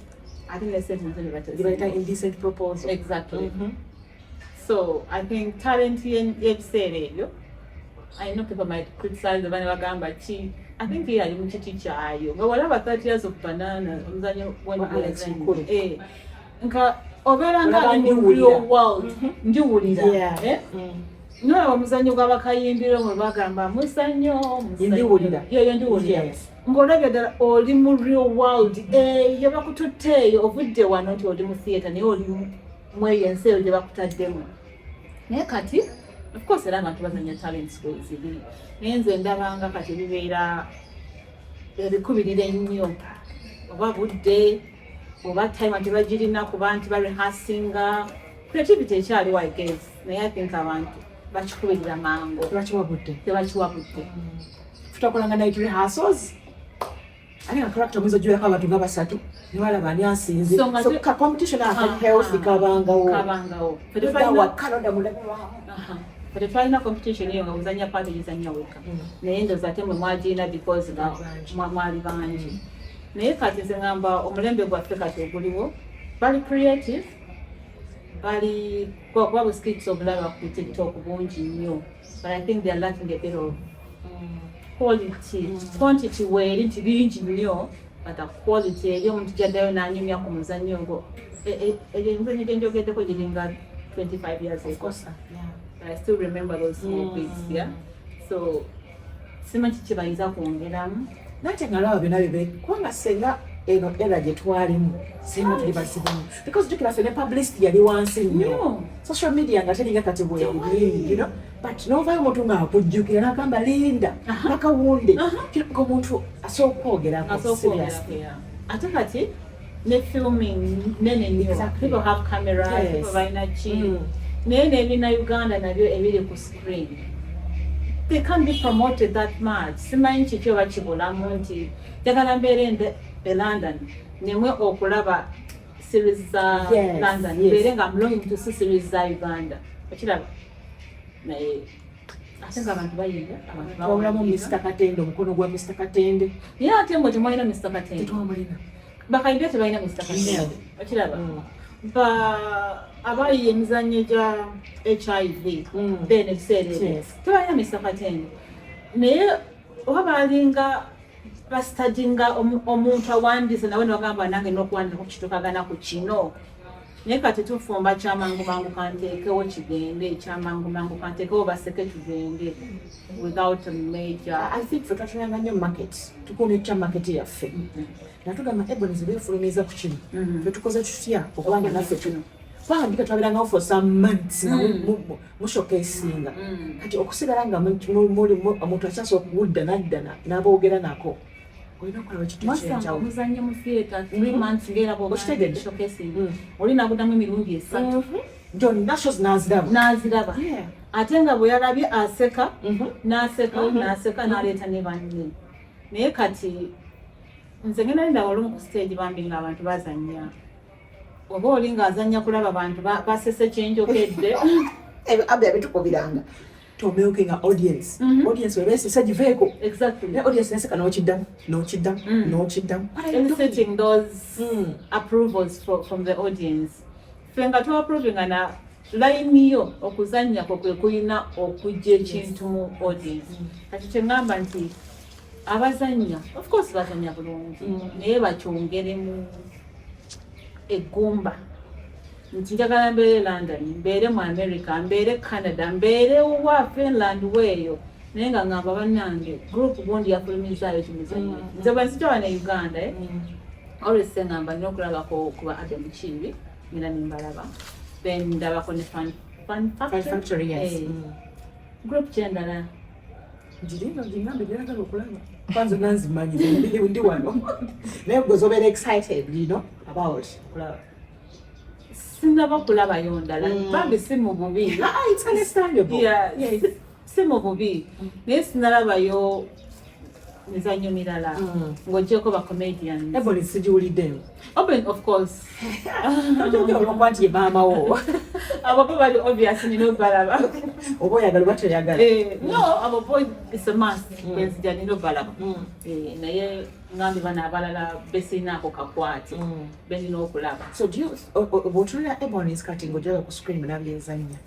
Speaker 2: ate ne sente nazo ne
Speaker 1: Gibayita
Speaker 2: batazimuwa.
Speaker 1: indecent proposal.
Speaker 2: Exactly. So I think talent y'ebiseera ebyo. I know people might criticize, abana bagamba ki. I think ye ali mu kiti kyayo nga walaba 30 Years of Banana, omuzanyo
Speaker 1: Wa Alex Mukulu.
Speaker 2: Eh, nga obeera nga
Speaker 1: Olaba
Speaker 2: ali mu
Speaker 1: ndiwulira.
Speaker 2: real world, ndiwulira.
Speaker 1: Yeah.
Speaker 2: Eh? Nolaba omuzannyo gw'abakayimbiro mwe bagamba muzannyo muzannyo.
Speaker 1: Ndiwulira.
Speaker 2: Yoyo ndiwulira.
Speaker 1: Yes.
Speaker 2: Ng'olabye ddala oli mu real world eyo bakututte eyo, ovudde wano nti oli mu theatre, naye oli mu eyo ensi eyo gye bakutaddemu. Naye kati of course era abantu bazanya, talents weziri, naye nze ndabanga kati bibeera ebikubirira ennyo, oba budde oba time tebagirina, kuba nti barehearsinga. Creativity ekyaliwo, I guess, naye I think abantu bakikubirira mangu.
Speaker 1: Tebakiwa budde.
Speaker 2: Tebakiwa budde.
Speaker 1: Tutakolanga night rehearsals, ate nga character muyinza ogiwerako abantu nga basatu nebalaba ani asinze.
Speaker 2: So nga
Speaker 1: So ka competition aka healthy kabangawo.
Speaker 2: Kabangawo. Ffe
Speaker 1: Tudda waka mulabirwamu.
Speaker 2: Aha. Ffe tetwalina competition eyo, nga ozanya part ogizanya wekka, naye ndowooza ate mwe mwagirina because nga
Speaker 1: Bangi.
Speaker 2: mwali bangi. Naye kati nze ngamba omulembe gwaffe kati oguliwo bali creative, bali kuba bu skits obulaba ku TikTok bungi nnyo, but I think they are lacking a bit of quality. Quantity weeri nti bingi nnyo, but the quality eri omuntu gyaddayo n'anyumya ku muzannyo ogwo. Egyo emizannyo gye njogeddeko giringa 25 years
Speaker 1: Of
Speaker 2: ago.
Speaker 1: course, yeah.
Speaker 2: But I still remember those small bits, yeah. So simanyi kiki bayinza kwongeramu.
Speaker 1: Nate nga laba byonna bibe kubanga senga eno era gye twalimu singa tuli bazibu nnyo, because jjukira ffe ne publicity yali wansi nnyo.
Speaker 2: Nnyo.
Speaker 1: Social media nga teringa kati bweri, but novayo omuntu ng'akujjukira n'agamba linda nakawunde ng'omuntu asobola okwogerako.
Speaker 2: Asobola
Speaker 1: Seriously.
Speaker 2: okwogerako, yeah. Ate kati ne filming nene nnyo. People have cameras, people balina ki. Naye n'ebina Uganda nabyo ebiri ku screen, they can't be promoted that much. Simanyi kiki oba kibulamu nti njagala mbeere e London nemwe okulaba series za London, mbeere nga I'm longing to see series za Uganda, okiraba? Naye ate nga abantu bayiga, abantu
Speaker 1: Twawulamu
Speaker 2: bawandiika.
Speaker 1: Mr Katende, omukono gwa Mr Katende.
Speaker 2: Naye ate mwe temwalina Mr Katende.
Speaker 1: Tetwamulina.
Speaker 2: Bakayimbi tebalina Mr Katende, okiraba? Ba abayiye emizannyo gya HIV then ebiseera ebyo tebalina Mr Katende, naye oba balinga bastudyinga omuntu awandiise nawe nebagamba nange n'okuwandika kukitukagana ku kino. Naye kati tufumba kyamangu mangu, kanteekewo kigende, kyamangu mangu kanteekewo baseke tugende, without a major
Speaker 1: I think ffe twatunanga nnyo market, tukuumye tutya market yaffe, natugamba Ebonies beefulumiza ku kino, ffe tukoze tutya okubanga naffe kino, kubanga ndika twabeerangawo for some months nga mushowcasinga. Kati okusigala nga omuntu akyasobola okugudda nadda n'aboogera nako, olina okulaba ekintu
Speaker 2: Mwasanga
Speaker 1: ekyenjawulo.
Speaker 2: omuzannyo mu theatre 3 months ngaera
Speaker 1: Okitegedde?
Speaker 2: showcasing, oli nagudamu emirundi 3.
Speaker 1: Gyonna shows n'aziraba.
Speaker 2: N'aziraba. Ate nga bwe yalabye aseka, n'aseka, n'aseka, n'aleeta ne banne. Naye kati nze ngenda ndaba olumu ku stage bambi ng'abantu bazannya, oba oli ng'azannya kulaba bantu basese kyenjokedde.
Speaker 1: Ebyo Abby abitukubiranga tomilkinga audience. Audience webeesesa giveeko.
Speaker 2: Exactly.
Speaker 1: Naye audience neseka n'okiddamu n'okiddamu n'okiddamu. What are you doing?
Speaker 2: Eliciting those approvals from the audience. Ffe nga twaapprovinga na layini yo, okuzannya kwo kwe kulina okujja ekintu mu audience. Kati kyeŋŋamba nti abazannya of course bazannya bulungi, naye bakyongeremu eggumba nti njagala mbeere London, mbeere mu America, mbeere Canada, mbeere wa Finland weeyo, naye nga ngamba bannange group gundi yafulumizaayo kimuzannyo. Nze bwe nzija wano e Uganda, eh, always ngamba nina okulabako kuba Adam Mukiibi, ngenda nimbalaba, then ndabako ne Fun
Speaker 1: Fun
Speaker 2: Factory.
Speaker 1: Factory, yes.
Speaker 2: Eh, group kyendala.
Speaker 1: Ngiringa ngingambe gyagala okulaba kwanza nanzimanyi ndi wano, naye gwe zobeera excited about okulaba.
Speaker 2: Sinaba kulabayo ndala. Bambi si mu bubi.
Speaker 1: Ah, it's understandable.
Speaker 2: Yeah,
Speaker 1: Yes.
Speaker 2: si mu bubi, naye sinalabayo mizannyo mirala ng'oggyeko ba comedians.
Speaker 1: Ebony sigiwuliddemu.
Speaker 2: Open, of course.
Speaker 1: Tojogera olwokuba nti ye maama wo.
Speaker 2: Abo bo bali obvious, nina obalaba.
Speaker 1: Oba oyagala oba toyagala.
Speaker 2: Eh, no, abo bo it's a must. Bwenzija nina obalaba. Eh, naye ngambye bano abalala besinaako kakwate benina okulaba.
Speaker 1: So do you bw'otunulira Ebonies kati ng'ogiraba ku screen nabyezannya,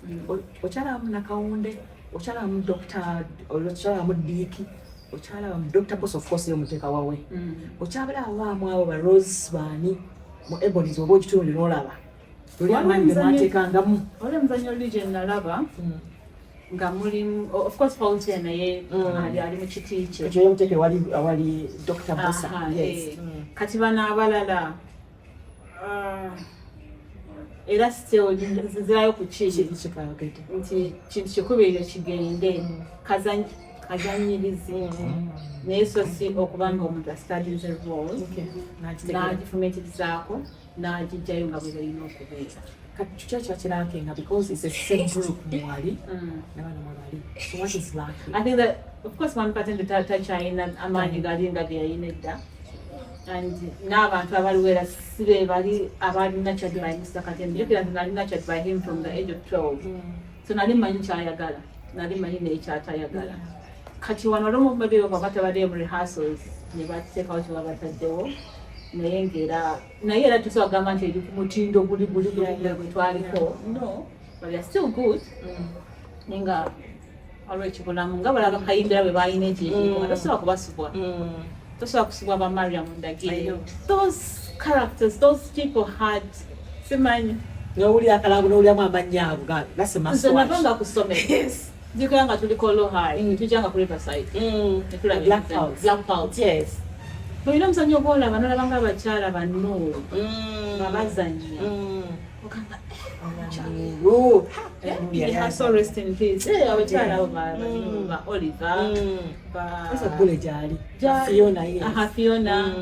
Speaker 1: okyalamu nakawunde? Okyalabamu Dr, okyalabamu Diiki, okyalabamu Dr Boss, of course, yomuteeka wawe. Okyalabaamu abo ba Rose, baani mu Ebonies, oba okitundi n'olaba luli amaanyi ge mwateekangamu.
Speaker 2: Waliwo emizannyo luli gye nalaba nga mulimu, of course, Fauzia, naye ali mu kiti kye.
Speaker 1: Ekyo yomuteeka ewali awali Dr Bosa. Yes.
Speaker 2: Kati bano abalala, ah, era still nzirayo ku kiri
Speaker 1: kikayogedde
Speaker 2: nti kintu kikubirire kigende kazanyirizi, naye so si okuba nga omuntu astudies role n'agifumiitirizaako n'agijjayo nga bwe balina okubeera.
Speaker 1: Kati kiki ekyakirakinga, because it's a same group mwali nabano mwebali, so what is lacking?
Speaker 2: I think that of course Mwami Katende takyalina amaanyi gali nga ge yalina edda, and n'abantu abaliwo era si be bali abali nurtured by Mr. Katende. Jjukira nti nali nurtured by him from the age of 12, so nali mmanyi kyayagala, nali mmanyi naye kyatayagala. Kati wano olumu baddeyo baba tabaddeyo mu rehearsals ne bateekawo kye baba bataddewo, naye ng'era naye era tusobola kugamba nti eri ku mutindo guli guli guli gwe twaliko. No, but they are still good, naye nga waliwo ekibulamu nga balaba Kayimbira bwe balina ekintu nga tosobola kubasubwa, tosobola kusubwa ba Mariam
Speaker 1: I
Speaker 2: Ndagire.
Speaker 1: Know.
Speaker 2: Those characters, those people had, simanyi.
Speaker 1: Nowulira akalango, nowuliramu amannya ago that's a must
Speaker 2: Nze
Speaker 1: watch.
Speaker 2: navanga ku ssomero, nzikira nga tuli Kololo High, tujja nga ku Riverside netulaba
Speaker 1: Black
Speaker 2: emizannyo.
Speaker 1: House.
Speaker 2: Black House.
Speaker 1: Yes.
Speaker 2: Olina omuzannyo gwolaba nolaba nga abakyala banno nga bazannya, ogamba,
Speaker 1: Ooh.
Speaker 2: "May her soul rest in peace." Eh, abakyala abo ba Oliver, ba
Speaker 1: Asa Bule gyali. Fiona, yes.
Speaker 2: Aha, Fiona.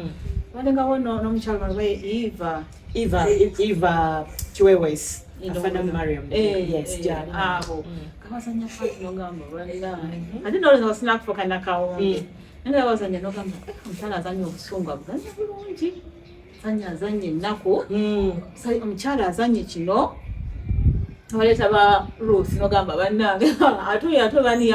Speaker 2: Balengawo n'omukyala babe Eva.
Speaker 1: Eva, Eva Chiwewes. Afana Mariam.
Speaker 2: Eh,
Speaker 1: Yes,
Speaker 2: eh,
Speaker 1: gyali.
Speaker 2: Abo kabazanya fati nogamba bannange, ate nolowooza basinakufuuka nakawunge, naye nga bazanya nogamba, "Eh, omukyala azanya obusungu abuzanya bulungi, azanya azanya ennaku, omukyala azanye kino." Baleeta ba Ruth nogamba bannange, ate oyo ate bani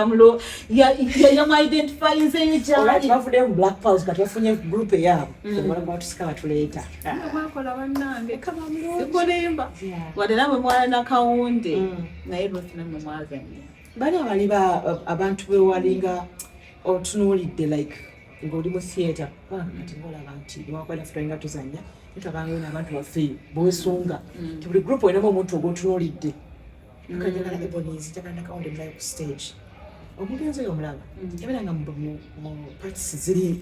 Speaker 2: yamu-identifyinzeyo
Speaker 1: Alright,
Speaker 2: gyali.
Speaker 1: Bavuddeyo mu Black Pearls, kati bafunye group eyaabwe. Omala gwatusika batuleeta.
Speaker 2: Mwakola bannange, sikulimba, wadde namwe mwala nakawunde, naye Ruth namwe mwazanya.
Speaker 1: Bani abali abantu bewalinga otunuulidde, like ng'oli mu theatre, kubanga kati ng'olaba nti newakwenda ffe nga tuzannya, nitwabangayo n'abantu baffe bwesunga nti buli group olinamu omuntu ogwotunuulidde. Njagala Ebonies, njagala Nakawunde mulayo ku stage. Omugenzi oyo omulaba yabeeranga mu parts ziri,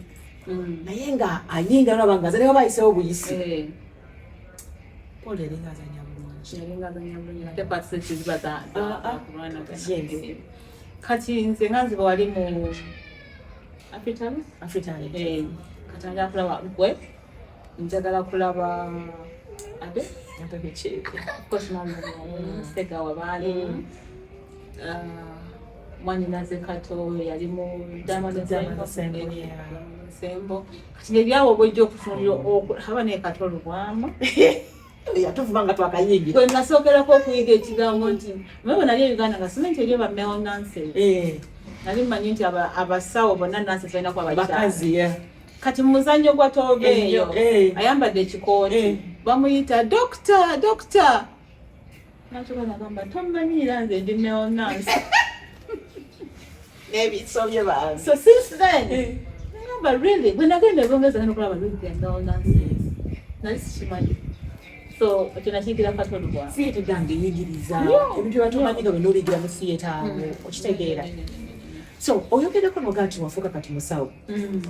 Speaker 1: naye nga ayinga nolaba nga azanya oba ayisewo buyisi.
Speaker 2: Eh,
Speaker 1: Paul yalinga azanya bulungi.
Speaker 2: Yalinga azanya bulungi, ate parts ziba
Speaker 1: Ah, ah.
Speaker 2: kulwanagana.
Speaker 1: Yes.
Speaker 2: Kati nze nga nziba wali mu Afritalent.
Speaker 1: Afritalent.
Speaker 2: Eh, kati njagala kulaba gwe, njagala kulaba abe
Speaker 1: Of
Speaker 2: Of course, Segawa baalimu, mwanyinaze Kato yali mu Diamond
Speaker 1: Diamond
Speaker 2: Ensemble.
Speaker 1: Ensemble,
Speaker 2: Eh,
Speaker 1: yeah.
Speaker 2: Diamond Ensemble. Kati ngebyawo obwejja okutunulira aba naye Kato Lubwama.
Speaker 1: Yatuvuma nga twakayingira.
Speaker 2: Bwe nasookerako okuyiga ekigambo nti naye bwe nali e Uganda nga simanyi nti eriyo ba male nurses. Nali mmanyi nti abasawo bonna nurses balina kuba bakyala.
Speaker 1: Bakazi, yeah.
Speaker 2: Kati mu muzannyo gwa Toobeeyo,
Speaker 1: Eyo, eh.
Speaker 2: ayambadde ekikooti, bamuyita doctor, doctor, nakyoka nagamba, "Tomanyiira, nze ndi male nurse."
Speaker 1: N'ebisobye bange.
Speaker 2: So since then nagamba, really, bwe nagenda ebongereza ngenda okulaba really they are male nurses, nali sikimanyi. So ekyo nakiyigira Kato Lubwama.
Speaker 1: Theatre gange eyigiriza
Speaker 2: Nnyo.
Speaker 1: ebintu byebatumanyi nga byonna obiyigira mu theatre awo, okitegeera? So oyogerako noga nti wafuuka kati musawo.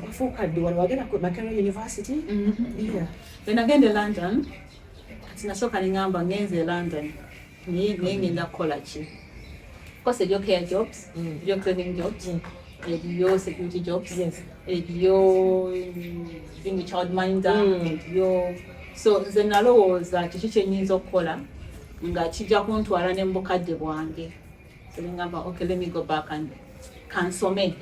Speaker 1: Wafuuka ddi? Wano wagenda ku Makerere University? Yeah.
Speaker 2: Bwe nagenda e London, kati nasooka neŋŋamba ngenze e London, naye ngenda kukola ki? Of course eriyo care jobs, eriyo cleaning jobs, eriyo security jobs, eriyo being a child minder, eriyo. So nze nalowooza kiki kyenyinza okukola nga kijja kuntwala ne mu bukadde bwange. So neŋŋamba, okay, let me go back and kansome.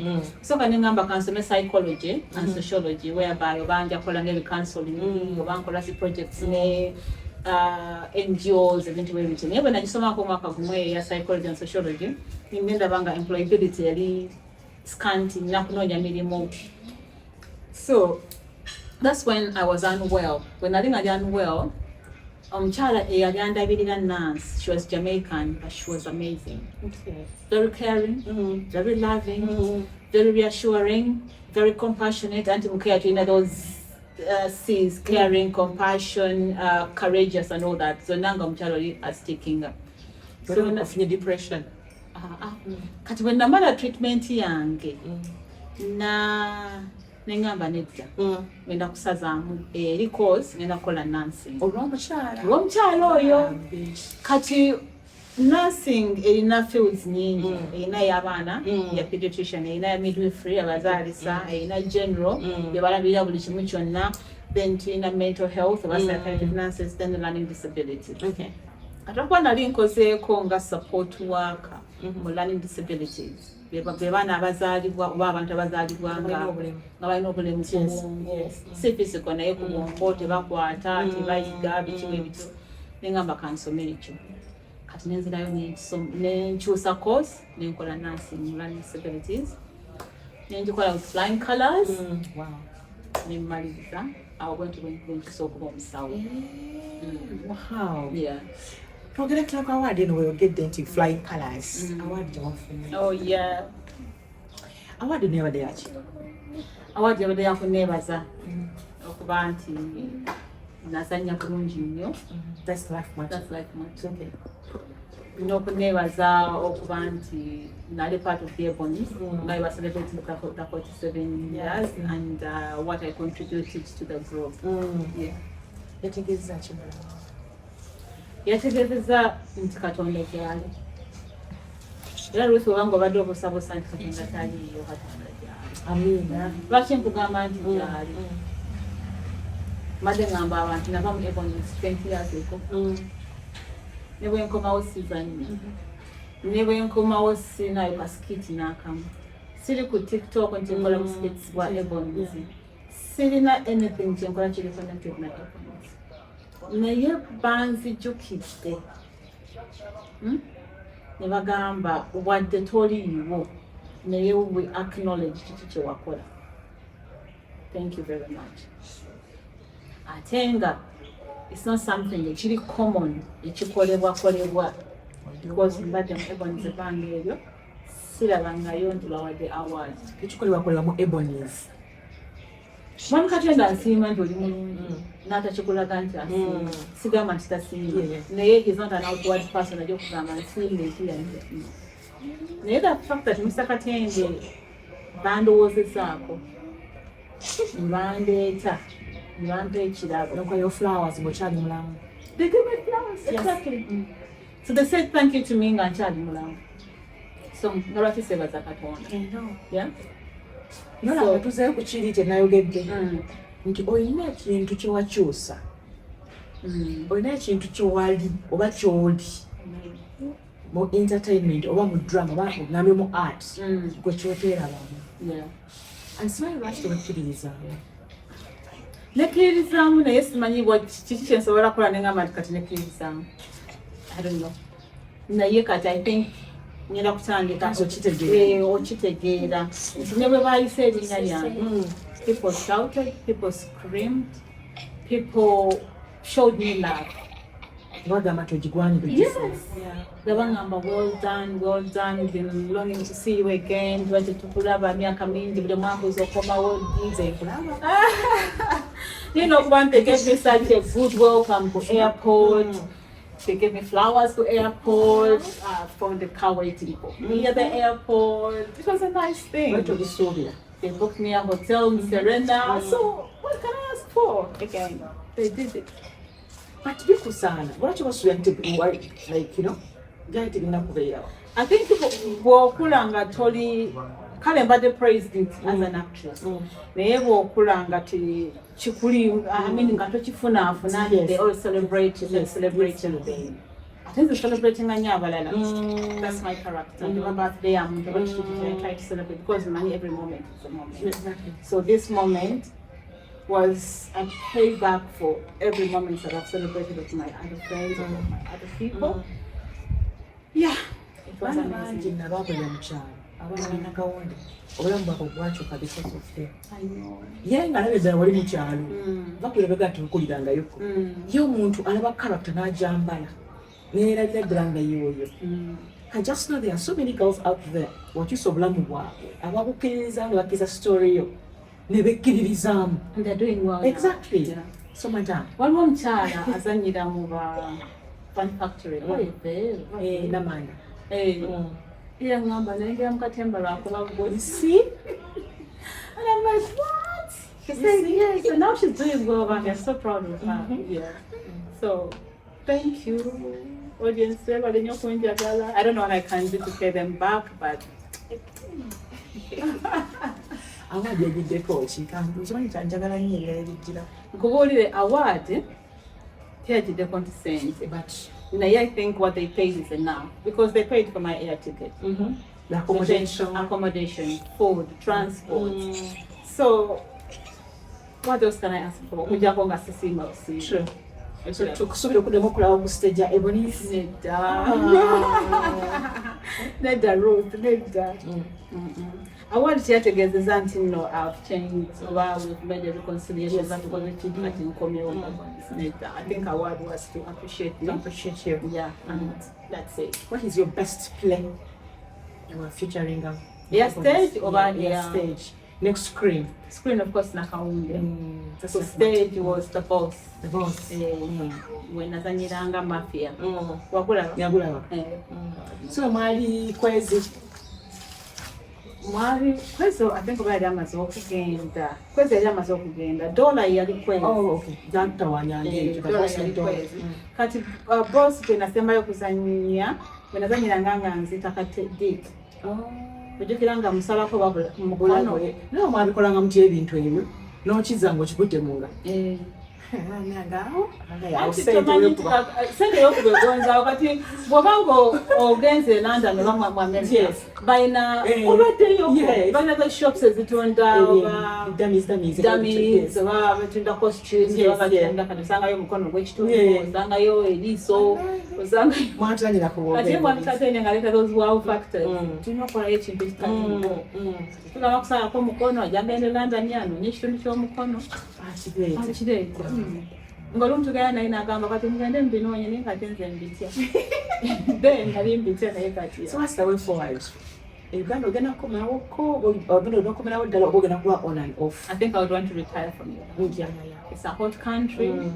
Speaker 2: Sooka neŋŋamba kansome psychology and sociology, whereby oba nja kukola ng'ebi counseling, oba nkola si projects ne NGOs, ebintu bwe bityo. Naye bwe nagisomako omwaka gumu eya psychology and sociology, nendaba nga employability yali scanty, nina kunoonya mirimu. So that's when I was unwell, when nali nga ndi unwell. Omukyala eyali andabirira, nurse, she was Jamaican, but she was amazing, very caring, very loving, very reassuring, very compassionate. Anti mu care tulina those C's: caring, compassion, courageous and all that. Zonna nga omukyala oli astickinga.
Speaker 1: So ofunye depression?
Speaker 2: Ah, ah. Kati bwe namala treatment yange na neŋŋamba nedda, ngenda kusazaamu eri course, ngenda kukola nursing.
Speaker 1: Olw'omukyala?
Speaker 2: Olw'omukyala oyo. Kati nursing erina fields nyingi. Erina ey'abaana, ya pediatrician, erina ya midwifery, abazaalisa, erina general, gye balabirira buli kimu kyonna, then tulina mental health oba psychiatric nurses, then the learning disability. Ate okuba nali nkozeeko nga support worker mu learning disabilities, be baana abazaalibwa oba abantu abazaalibwa nga
Speaker 1: Balina obulemu.
Speaker 2: Nga balina obulemu ku bwongo, si physical naye ku bwongo, tebakwata, tebayiga, biki bwe bityo. Nengamba kansome ekyo. Kati nenzirayo nenkyusa course, nenkola nursing mu learning disabilities, nengikola with flying colors. Nemmaliriza awo bwentyo bwentusa okuba omusawo. Yeah.
Speaker 1: Twogere ku award eno weyogedde nti flying colors, award gyewafunye.
Speaker 2: Oh yeah.
Speaker 1: Award eno yabadde yaki?
Speaker 2: Award yabadde yakuneebaza okuba nti nazannya bulungi nnyo.
Speaker 1: That's life much.
Speaker 2: That's life much.
Speaker 1: Okay.
Speaker 2: N'okuneebaza okuba nti nali part of the Ebonies nga we were celebrating the 47 years and what I contributed to the group. Yeah.
Speaker 1: Yategeeza ki mulamu?
Speaker 2: Yategeezezza nti Katonda gyali, era Ruth, obanga obadde obuusabuusa nti Katonda taliiyo, Katonda gyali.
Speaker 1: Amiina.
Speaker 2: Lwaki nkugamba nti gyali? Mbadde ngamba abantu, nava mu Ebonies 20 years ago, ne bwe nkomawo sizannya, ne bwe nkomawo sinayo ka skit n'akamu, siri ku TikTok nti nkola bu skits bwa Ebonies, sirina anything kyenkola kiri connected na Ebonies, naye banzijukidde. Ne bagamba wadde toliiwo naye we acknowledge kiki kyewakola, thank you very much. Ate nga it's not something ekiri common ekikolebwa kolebwa, because mbadde mu Ebonies ebbanga eryo, sirabangayo nti bawadde award.
Speaker 1: Ekikolebwakolebwa mu Ebonies.
Speaker 2: Mwami Katenda nsiima nti oli mulungi n'atakikulaga nti asiima. Sigamba nti tasiima, naye he's not an outward person ajja okugamba nsiima eki yange. Naye the fact that Mr Katende bandowoozezaako ne bandeeta ne bampa ekirabo.
Speaker 1: Nokwayo flowers ng'okyali mulamu.
Speaker 2: They gave me flowers. Exactly. So they said thank you to me nga nkyali mulamu. So nga lwaki seebaza Katonda? Yeah.
Speaker 1: Nolaba tuzeeyo ku kiri kye nayogedde nti olina ekintu kye wakyusa, olina ekintu kyewali oba kyoli mu entertainment oba mu drama oba ogambe mu art gwe kyoteerabamu. And simanyi lwaki tebakkiririzaamu.
Speaker 2: Nekkiririzaamu, naye simanyi kiki kyensobola kukola nengamba nti kati nekkiririzaamu. I don't know. Naye kati I think ngenda kutandika.
Speaker 1: Kati okitegeera.
Speaker 2: Eh, okitegeera nti ne bwe baayise erinnya lyange, people shouted, people screamed, people showed me love.
Speaker 1: Bagamba nti ogigwanire.
Speaker 2: Yes. Nga bagamba well done, well done, we've been longing to see you again, tuba tetukulaba myaka mingi, buli mwaka oza okomawo ddi?
Speaker 1: Nze nkulaba.
Speaker 2: Nina okuba nti they gave me such a good welcome ku airport. They gave me flowers to airport. I found the car waiting for me at the airport. It was a nice thing.
Speaker 1: Lwaki obisuubira?
Speaker 2: They booked me a hotel in Serena. So what can I ask for? Again, they did it.
Speaker 1: But bikusaana, lwaki basuubira nti like byali tebirina kubeerawo?
Speaker 2: I think bw'okula nga toli, kale mbadde praised it as an actress, naye bw'okula nga ti kikuli, I mean, nga tokifunaafuna, they all celebrate it and celebrate it. Ate nze celebrating nnyo abalala. That's my character. Ndiba birthday ya muntu oba kiki kiki, I try to celebrate because manyi every moment is a moment. So this moment was a payback for every moment that I've celebrated with my other friends or with my other people. Yeah, it was
Speaker 1: Baana bangi
Speaker 2: amazing.
Speaker 1: nabakolera mu kyalo. Abaana banakawunde obulamu bwabwe bwakyuka because of them. Ye nga alaba eddala wali mu kyalo, bakulira bega nti nkulirangayoko. Ye omuntu alaba character n'ajambala neerabira ddala nga yooyo. I just know there are so many girls out there wakyusa obulamu bwabwe, abakukkiririza nga bakkiriza story yo ne bekkiririzaamu.
Speaker 2: And they're doing well now.
Speaker 1: Exactly.
Speaker 2: Yeah.
Speaker 1: So madam,
Speaker 2: Waliwo omukyala azanyira mu ba Fun Factory.
Speaker 1: Namanda.
Speaker 2: Yaŋŋamba nayingira mu katemba lwakuba gwe.
Speaker 1: See.
Speaker 2: And I'm like, what? She said, yes. And now she's doing well, and I'm so proud of her. Yeah. So, thank you, audience. Webale nnyo okunjagala. I don't know what I can do to pay them back, but
Speaker 1: Award yagiddeko ki? Kambuuza, omanyi kyanjagala nnyo ebirala ebijjira.
Speaker 2: Nkubuulire, award teyagiddeko nti sente.
Speaker 1: But
Speaker 2: Naye I think what they paid is enough because they paid for my air ticket.
Speaker 1: The accommodation.
Speaker 2: Accommodation, food, transport. So, what else can I ask for? Okujjako nga sisiima busiima.
Speaker 1: True. So tukusuubira okuddamu okulaba ku stage ya Ebonies?
Speaker 2: Nedda. Nedda, Ruth, nedda. Award teyategeezezza nti nno I've changed oba we've made a reconciliation, batukoze ekintu kati nkomyewo. Nedda. I think award was to appreciate me.
Speaker 1: Appreciate you.
Speaker 2: Yeah, and that's it.
Speaker 1: What is your best play you are featuring?
Speaker 2: Yeah, stage oba
Speaker 1: Yeah,
Speaker 2: yeah.
Speaker 1: stage. Next screen.
Speaker 2: Screen, of course, Nakawunde.
Speaker 1: That's
Speaker 2: So
Speaker 1: like
Speaker 2: stage was The Boss.
Speaker 1: The Boss.
Speaker 2: We nazanyiranga mafia. Wagulaba?
Speaker 1: Yagulaba.
Speaker 2: Eh.
Speaker 1: So mwali kwezi.
Speaker 2: Mwali Kwezo, I think oba yali amaze okugenda. Kwezo yali amaze okugenda. Dola yali Kwezi.
Speaker 1: Oh, okay. Zatawanyanga
Speaker 2: Eh,
Speaker 1: ekyo.
Speaker 2: Dola yali Kwezi. Kati Boss gwe nasembayo kuzannya, bwe nazanyiranga nga nzita kate Dick.
Speaker 1: Oh.
Speaker 2: Ojjukira nga musalako babula mukono.
Speaker 1: Naye mwabikolanga mutya ebintu ebyo? N'okizza ng'okikutte mu ngalo.
Speaker 2: Eh.
Speaker 1: Awo
Speaker 2: Anti
Speaker 1: sente
Speaker 2: tomanyi nti
Speaker 1: wekuba.
Speaker 2: sente yokuba egonzaawo. Kati bw'oba nga ogenze e London oba mu America,
Speaker 1: Yes.
Speaker 2: balina
Speaker 1: Eh,
Speaker 2: obaddeyo,
Speaker 1: yes.
Speaker 2: balina the shops ezitunda oba
Speaker 1: Dummies, dummies.
Speaker 2: dummies oba batunda costumes
Speaker 1: Yes,
Speaker 2: oba batunda, kati osangayo omukono gw'ekitundu,
Speaker 1: Yeah.
Speaker 2: osangayo eriiso, osangayo.
Speaker 1: Mwatulanyira ku
Speaker 2: Kati mwami Katende nga aleeta those wow factors,
Speaker 1: Mm.
Speaker 2: tulina okukolayo ekintu ekitaliiwo. Tugamba kusalako omukono, ajja genda e London anoonye ekitundu ky'omukono akireete. Ng'olumu tugenda naye n'agamba kati mugende mbinoonye, naye kati nze mbitya. Then nali mbitya, naye kati
Speaker 1: So what's the way forward? E Uganda ogenda kukomawoko, ogenda onokomerawo ddala oba ogenda kuba on and off?
Speaker 2: I think I would want to retire from Uganda. It's a hot country.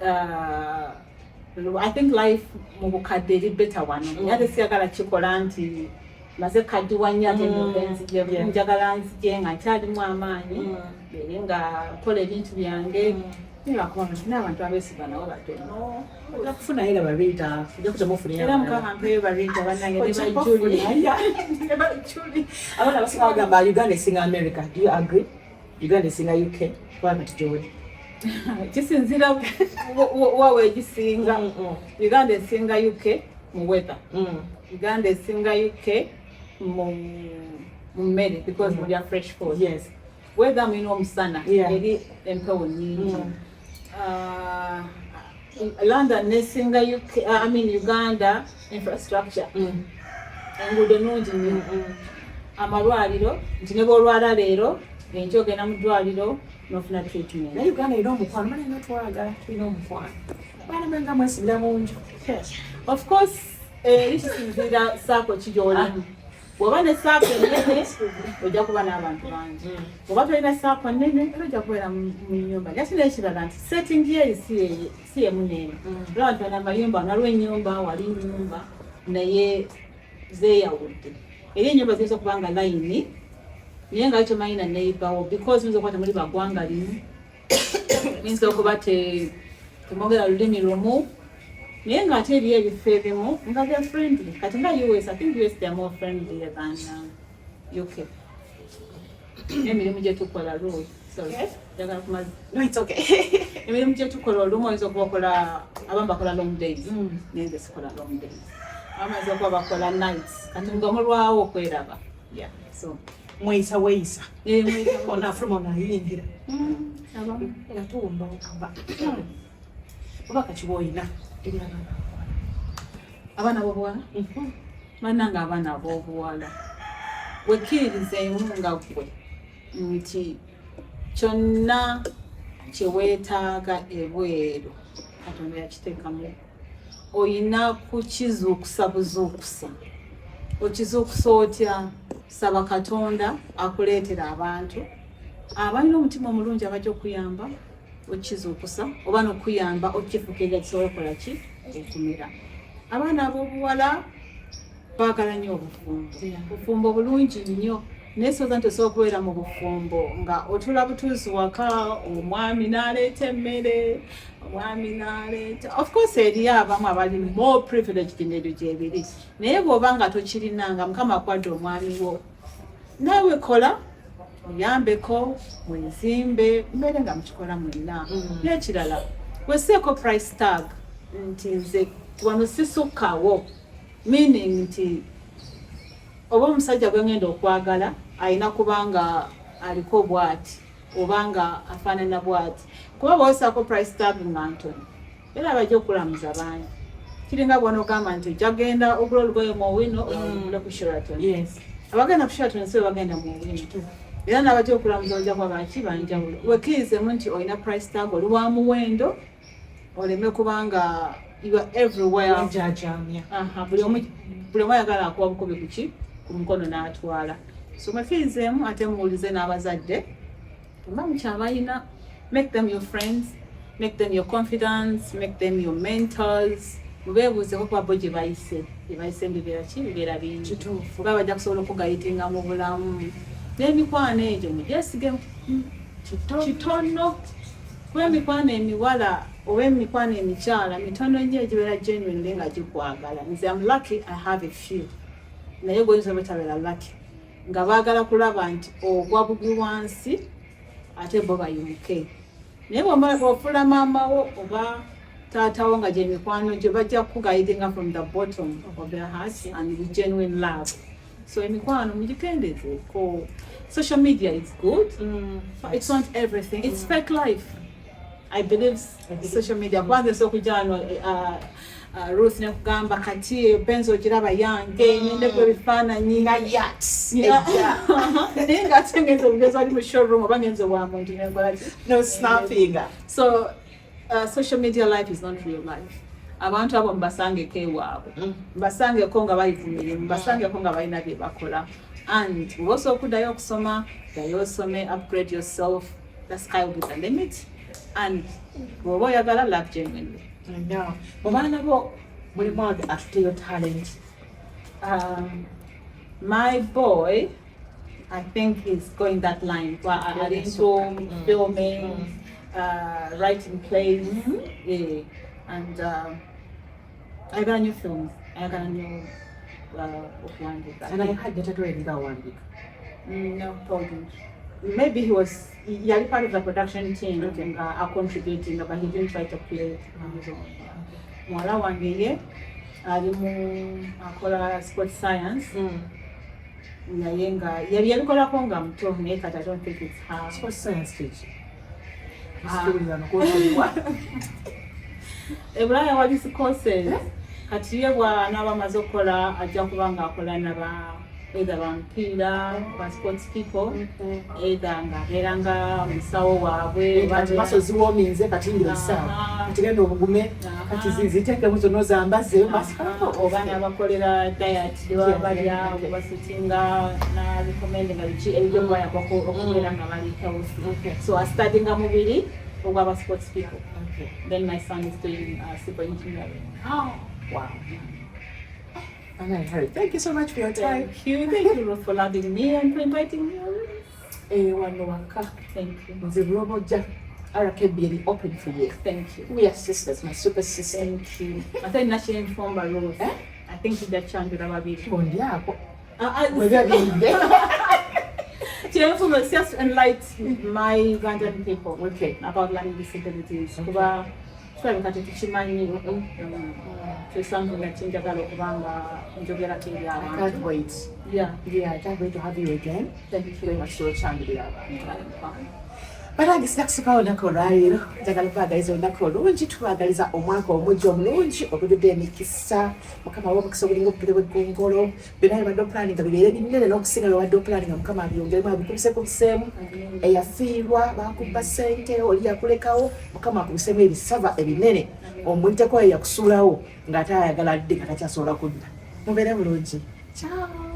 Speaker 2: I think life mu bukadde eri better wano. Naye ate siyagala kikola nti maze kaddiwa nnyo ate ndyoke nzije. Njagala nzije nga nkyalimu amaanyi, mbeere nga nkola ebintu byange. Naye lwakuba n'abantu abeesigwa nabo batono.
Speaker 1: Ojja kufunayo era ba Rita, ojja kuddamu ofuneyo
Speaker 2: Era
Speaker 1: abalala.
Speaker 2: Mukama mpeyo ba Rita bannange ne
Speaker 1: Ojja
Speaker 2: bajuli.
Speaker 1: kubafunayo.
Speaker 2: Ne bajuli.
Speaker 1: Abaana abasinga bagamba Uganda esinga America. Do you agree? Uganda esinga UK? Kubanga kati gy'oli.
Speaker 2: Kisinziira wa weegisinga. Uganda esinga UK mu weather. Uganda esinga UK mu mmere because mulya fresh food. Weather mulina omusana, eri empewo nnyingi. London nesinga UK, I mean Uganda infrastructure. Enguudo nnungi nnyo. Amalwaliro, nti ne bw'olwala leero, enkya ogenda mu ddwaliro n'ofuna treatment.
Speaker 1: Naye Uganda erina omukwano, mana ina twagala, tulina omukwano. Baana mwe nga mwesibira mu nju.
Speaker 2: Of course, eri kisinziira circle ki gy'olimu. Bw'oba ne circle ennene ojja kuba n'abantu bangi. Bw'oba tolina circle nnene era ojja kubeera mu nnyumba. Naye ate n'ekirala nti setting ye eri si emu n'emu. Olaba nti bano amayumba, waliwo ennyumba, wali nnyumba, naye zeeyawudde. Eri ennyumba ziyinza okuba nga layini naye nga tomanyi na neighbor wo because muyinza okuba temuli baggwanga limu, muyinza okuba temwogera lulimi lumu, naye ng'ate eriyo ebifo ebimu nga they're friendly. Kati nga US, I think US they are more friendly than UK. N'emirimu gye tukola, Ruth, sorry, njagala kumazi.
Speaker 1: No, it's okay.
Speaker 2: Emirimu gye tukola, olumu oyinza okuba okola, abamu bakola long days, naye nze sikola long days. Abamu bayinza okuba bakola nights, kati nga mulwawo okweraba. Yeah, so
Speaker 1: Mweyisa weeyisa.
Speaker 2: Eh, mweyisa.
Speaker 1: Onaafuluma onayingira.
Speaker 2: Abamu.
Speaker 1: Nga tuwumba wumba. Oba kaki bw'olina eri abaana?
Speaker 2: Abaana b'obuwala, bannange, abaana ab'obuwala, Wekkiririzeemu nga ggwe nti kyonna kye weetaaga ebweru Katonda yakiteekamu, oyina kukizuukusa buzuukusa. Okizuukusa otya? Saba Katonda akuleetera abantu abalina omutima omulungi abajja okuyamba okizuukusa oba n'okuyamba okukifukirira kisobole okukola ki, okumera. Abaana ab'obuwala baagala nnyo obufumbo, obufumbo bulungi nnyo, naye sooza nti osobola okubeera mu bufumbo nga otula butuuzi waka, omwami n'aleeta emmere, omwami n'aleeta. Of course eriyo abamu abali more privileged ng'ebyo gyebiri, naye bw'oba nga tokirina, nga Mukama akwadde omwami wo, naawe kola oyambeko mwezimbe, mbeere nga mukikola mwenna. N'ekirala, weseeko price tag nti nze wano sisukkawo, meaning nti oba omusajja gwe ngenda okwagala alina kuba nga aliko bwati oba nga afaanana bwati, kuba bw'osaako price tag nga ntono, era abajja okulamuza bangi. Kiringa bw'onoogamba nti ojja genda ogula olugoye mu Owino, olugule ku Sheraton. Abagenda ku Sheraton si bagenda mu Owino, era n'abajja okulamuza bajja kuba baki banjawulo. Wekkirizemu nti olina price tag, oli wa muwendo, oleme kubanga you are everywhere.
Speaker 1: Wejajamya.
Speaker 2: Aha, buli omu ayagala akuwa bukubi kuki ku mukono n'atwala. So mwefiirizeemu, ate muwulize n'abazadde oba mukyabalina. Make them your friends, make them your confidants, make them your mentors. Mubeebuuzeko kuba bo gye bayise mubibeera ki, bibeera bingi. Kuba bajja kusobola okuguidinga mu bulamu. N'emikwano egyo mugyesige kitono, kuba emikwano emiwala oba emikwano emikyala mitono nnyo egibeera genuinely nga gikwagala. Nze am lucky, I have a few, naye gwoyinza obutabeera lucky nga baagala kulaba nti ogwa bugwi wansi ate bo bayimuke. Naye bw'ofuula maama wo oba taata wo nga gyemikwano gyo, bajja kuguidinga from the bottom of their hearts and with genuine love. So emikwano mugikendezeeko. Social media is good, but it's not everything. It's fake life, I believe. Social media, kwanza nsobola okujja wano, Ruth, nekugamba kati benzi ogiraba yange, ngendeko ebifaananyi
Speaker 1: nga yacht.
Speaker 2: Naye nga ate ngenze obugezi ali mu showroom oba ngenze wa muntu nenkola ki?
Speaker 1: No snapping.
Speaker 2: So social media life is not real life. Abantu abo mubasangeko ewaabwe, mbasangeko nga bali ku mirimu, mbasangeko nga balina bye bakola. And oba osobola okuddayo okusoma, ddayo osome, upgrade yourself. The sky will be the limit. And bw'oba oyagala, love genuinely.
Speaker 1: No. Mu baana bo mulimu atutteyo talent?
Speaker 2: My boy, I think he's going that line. Well, I into filming, writing plays, yeah. And I got new films. I got new okuwandiika.
Speaker 1: Naye Hajja tatweringa awandiika?
Speaker 2: No, told. Maybe he was yali part of the production team, contributing, but he didn't try to play on his own. Muwala wange ye ali mu akola sports science, naye nga yali yabikolako nga muto, naye kati I don't think it's her.
Speaker 1: Sports science kiki? Sikiwulira nokuwulirwa.
Speaker 2: Ebulaya wali courses. Kati ye bw'anaaba amaze okukola, ajja kuba ng'akola naba either bamupiira, ba sports people, either ng'abeera nga musawo waabwe.
Speaker 1: Kati maso ziwominze, kati ngira essaawa, kati genda obugume, kati ziteekemu zonna ozambaze.
Speaker 2: Oba n'abakolera diet gye baba balya, basuitinga na recommend nga biki ebijja okubayambako okubeera nga bali healthy. So astudyinga mubiri ogwaba sports people. Then my son is doing civil engineering.
Speaker 1: Oh, wow. Alright, Harry, thank you so much for your time.
Speaker 2: Thank you. Thank you, Ruth, for loving me and for inviting me always.
Speaker 1: Eh, wano waka.
Speaker 2: Thank you.
Speaker 1: Nze bw'oba ojja, RKB eri open for you.
Speaker 2: Thank you.
Speaker 1: We are sisters, my super sister.
Speaker 2: Thank you. Ate nina kyenfumba, Ruth.
Speaker 1: Eh?
Speaker 2: I think kijja kyanjula babiri.
Speaker 1: Ondyako.
Speaker 2: Ah, ah,
Speaker 1: Bwe biyidde.
Speaker 2: Kyenfumba is just enlighten my Ugandan people about learning disabilities. Kuba tulabika tetukimanyi. So something that kyenjagala okuba nga njogerako eri
Speaker 1: I
Speaker 2: abantu.
Speaker 1: can't wait. Yeah, I can't wait to have you again.
Speaker 2: Thank you.
Speaker 1: Very much so kyanjulira abantu. Banange, sina kusukawo olunaku olwaleero. Njagala okubaagaliza olunaku olungi. Tubaagaliza omwaka omujja omulungi ogujjudde emikisa. Mukama wa omukisa ogulinga obugere bw'eggongolo. Byonna byebadde opulaninga bibeere binene n'okusinga byebadde opulaninga. Mukama abyongeremu, abikubise kubiseemu. Eyafiirwa, bakubba ssente, oli yakulekawo, Mukama akubisemu ebisava ebinene, omuyiteko eyo yakusuulawo ng'ate ayagala dde nga takyasobola kudda. Mubeere bulungi. Ciao.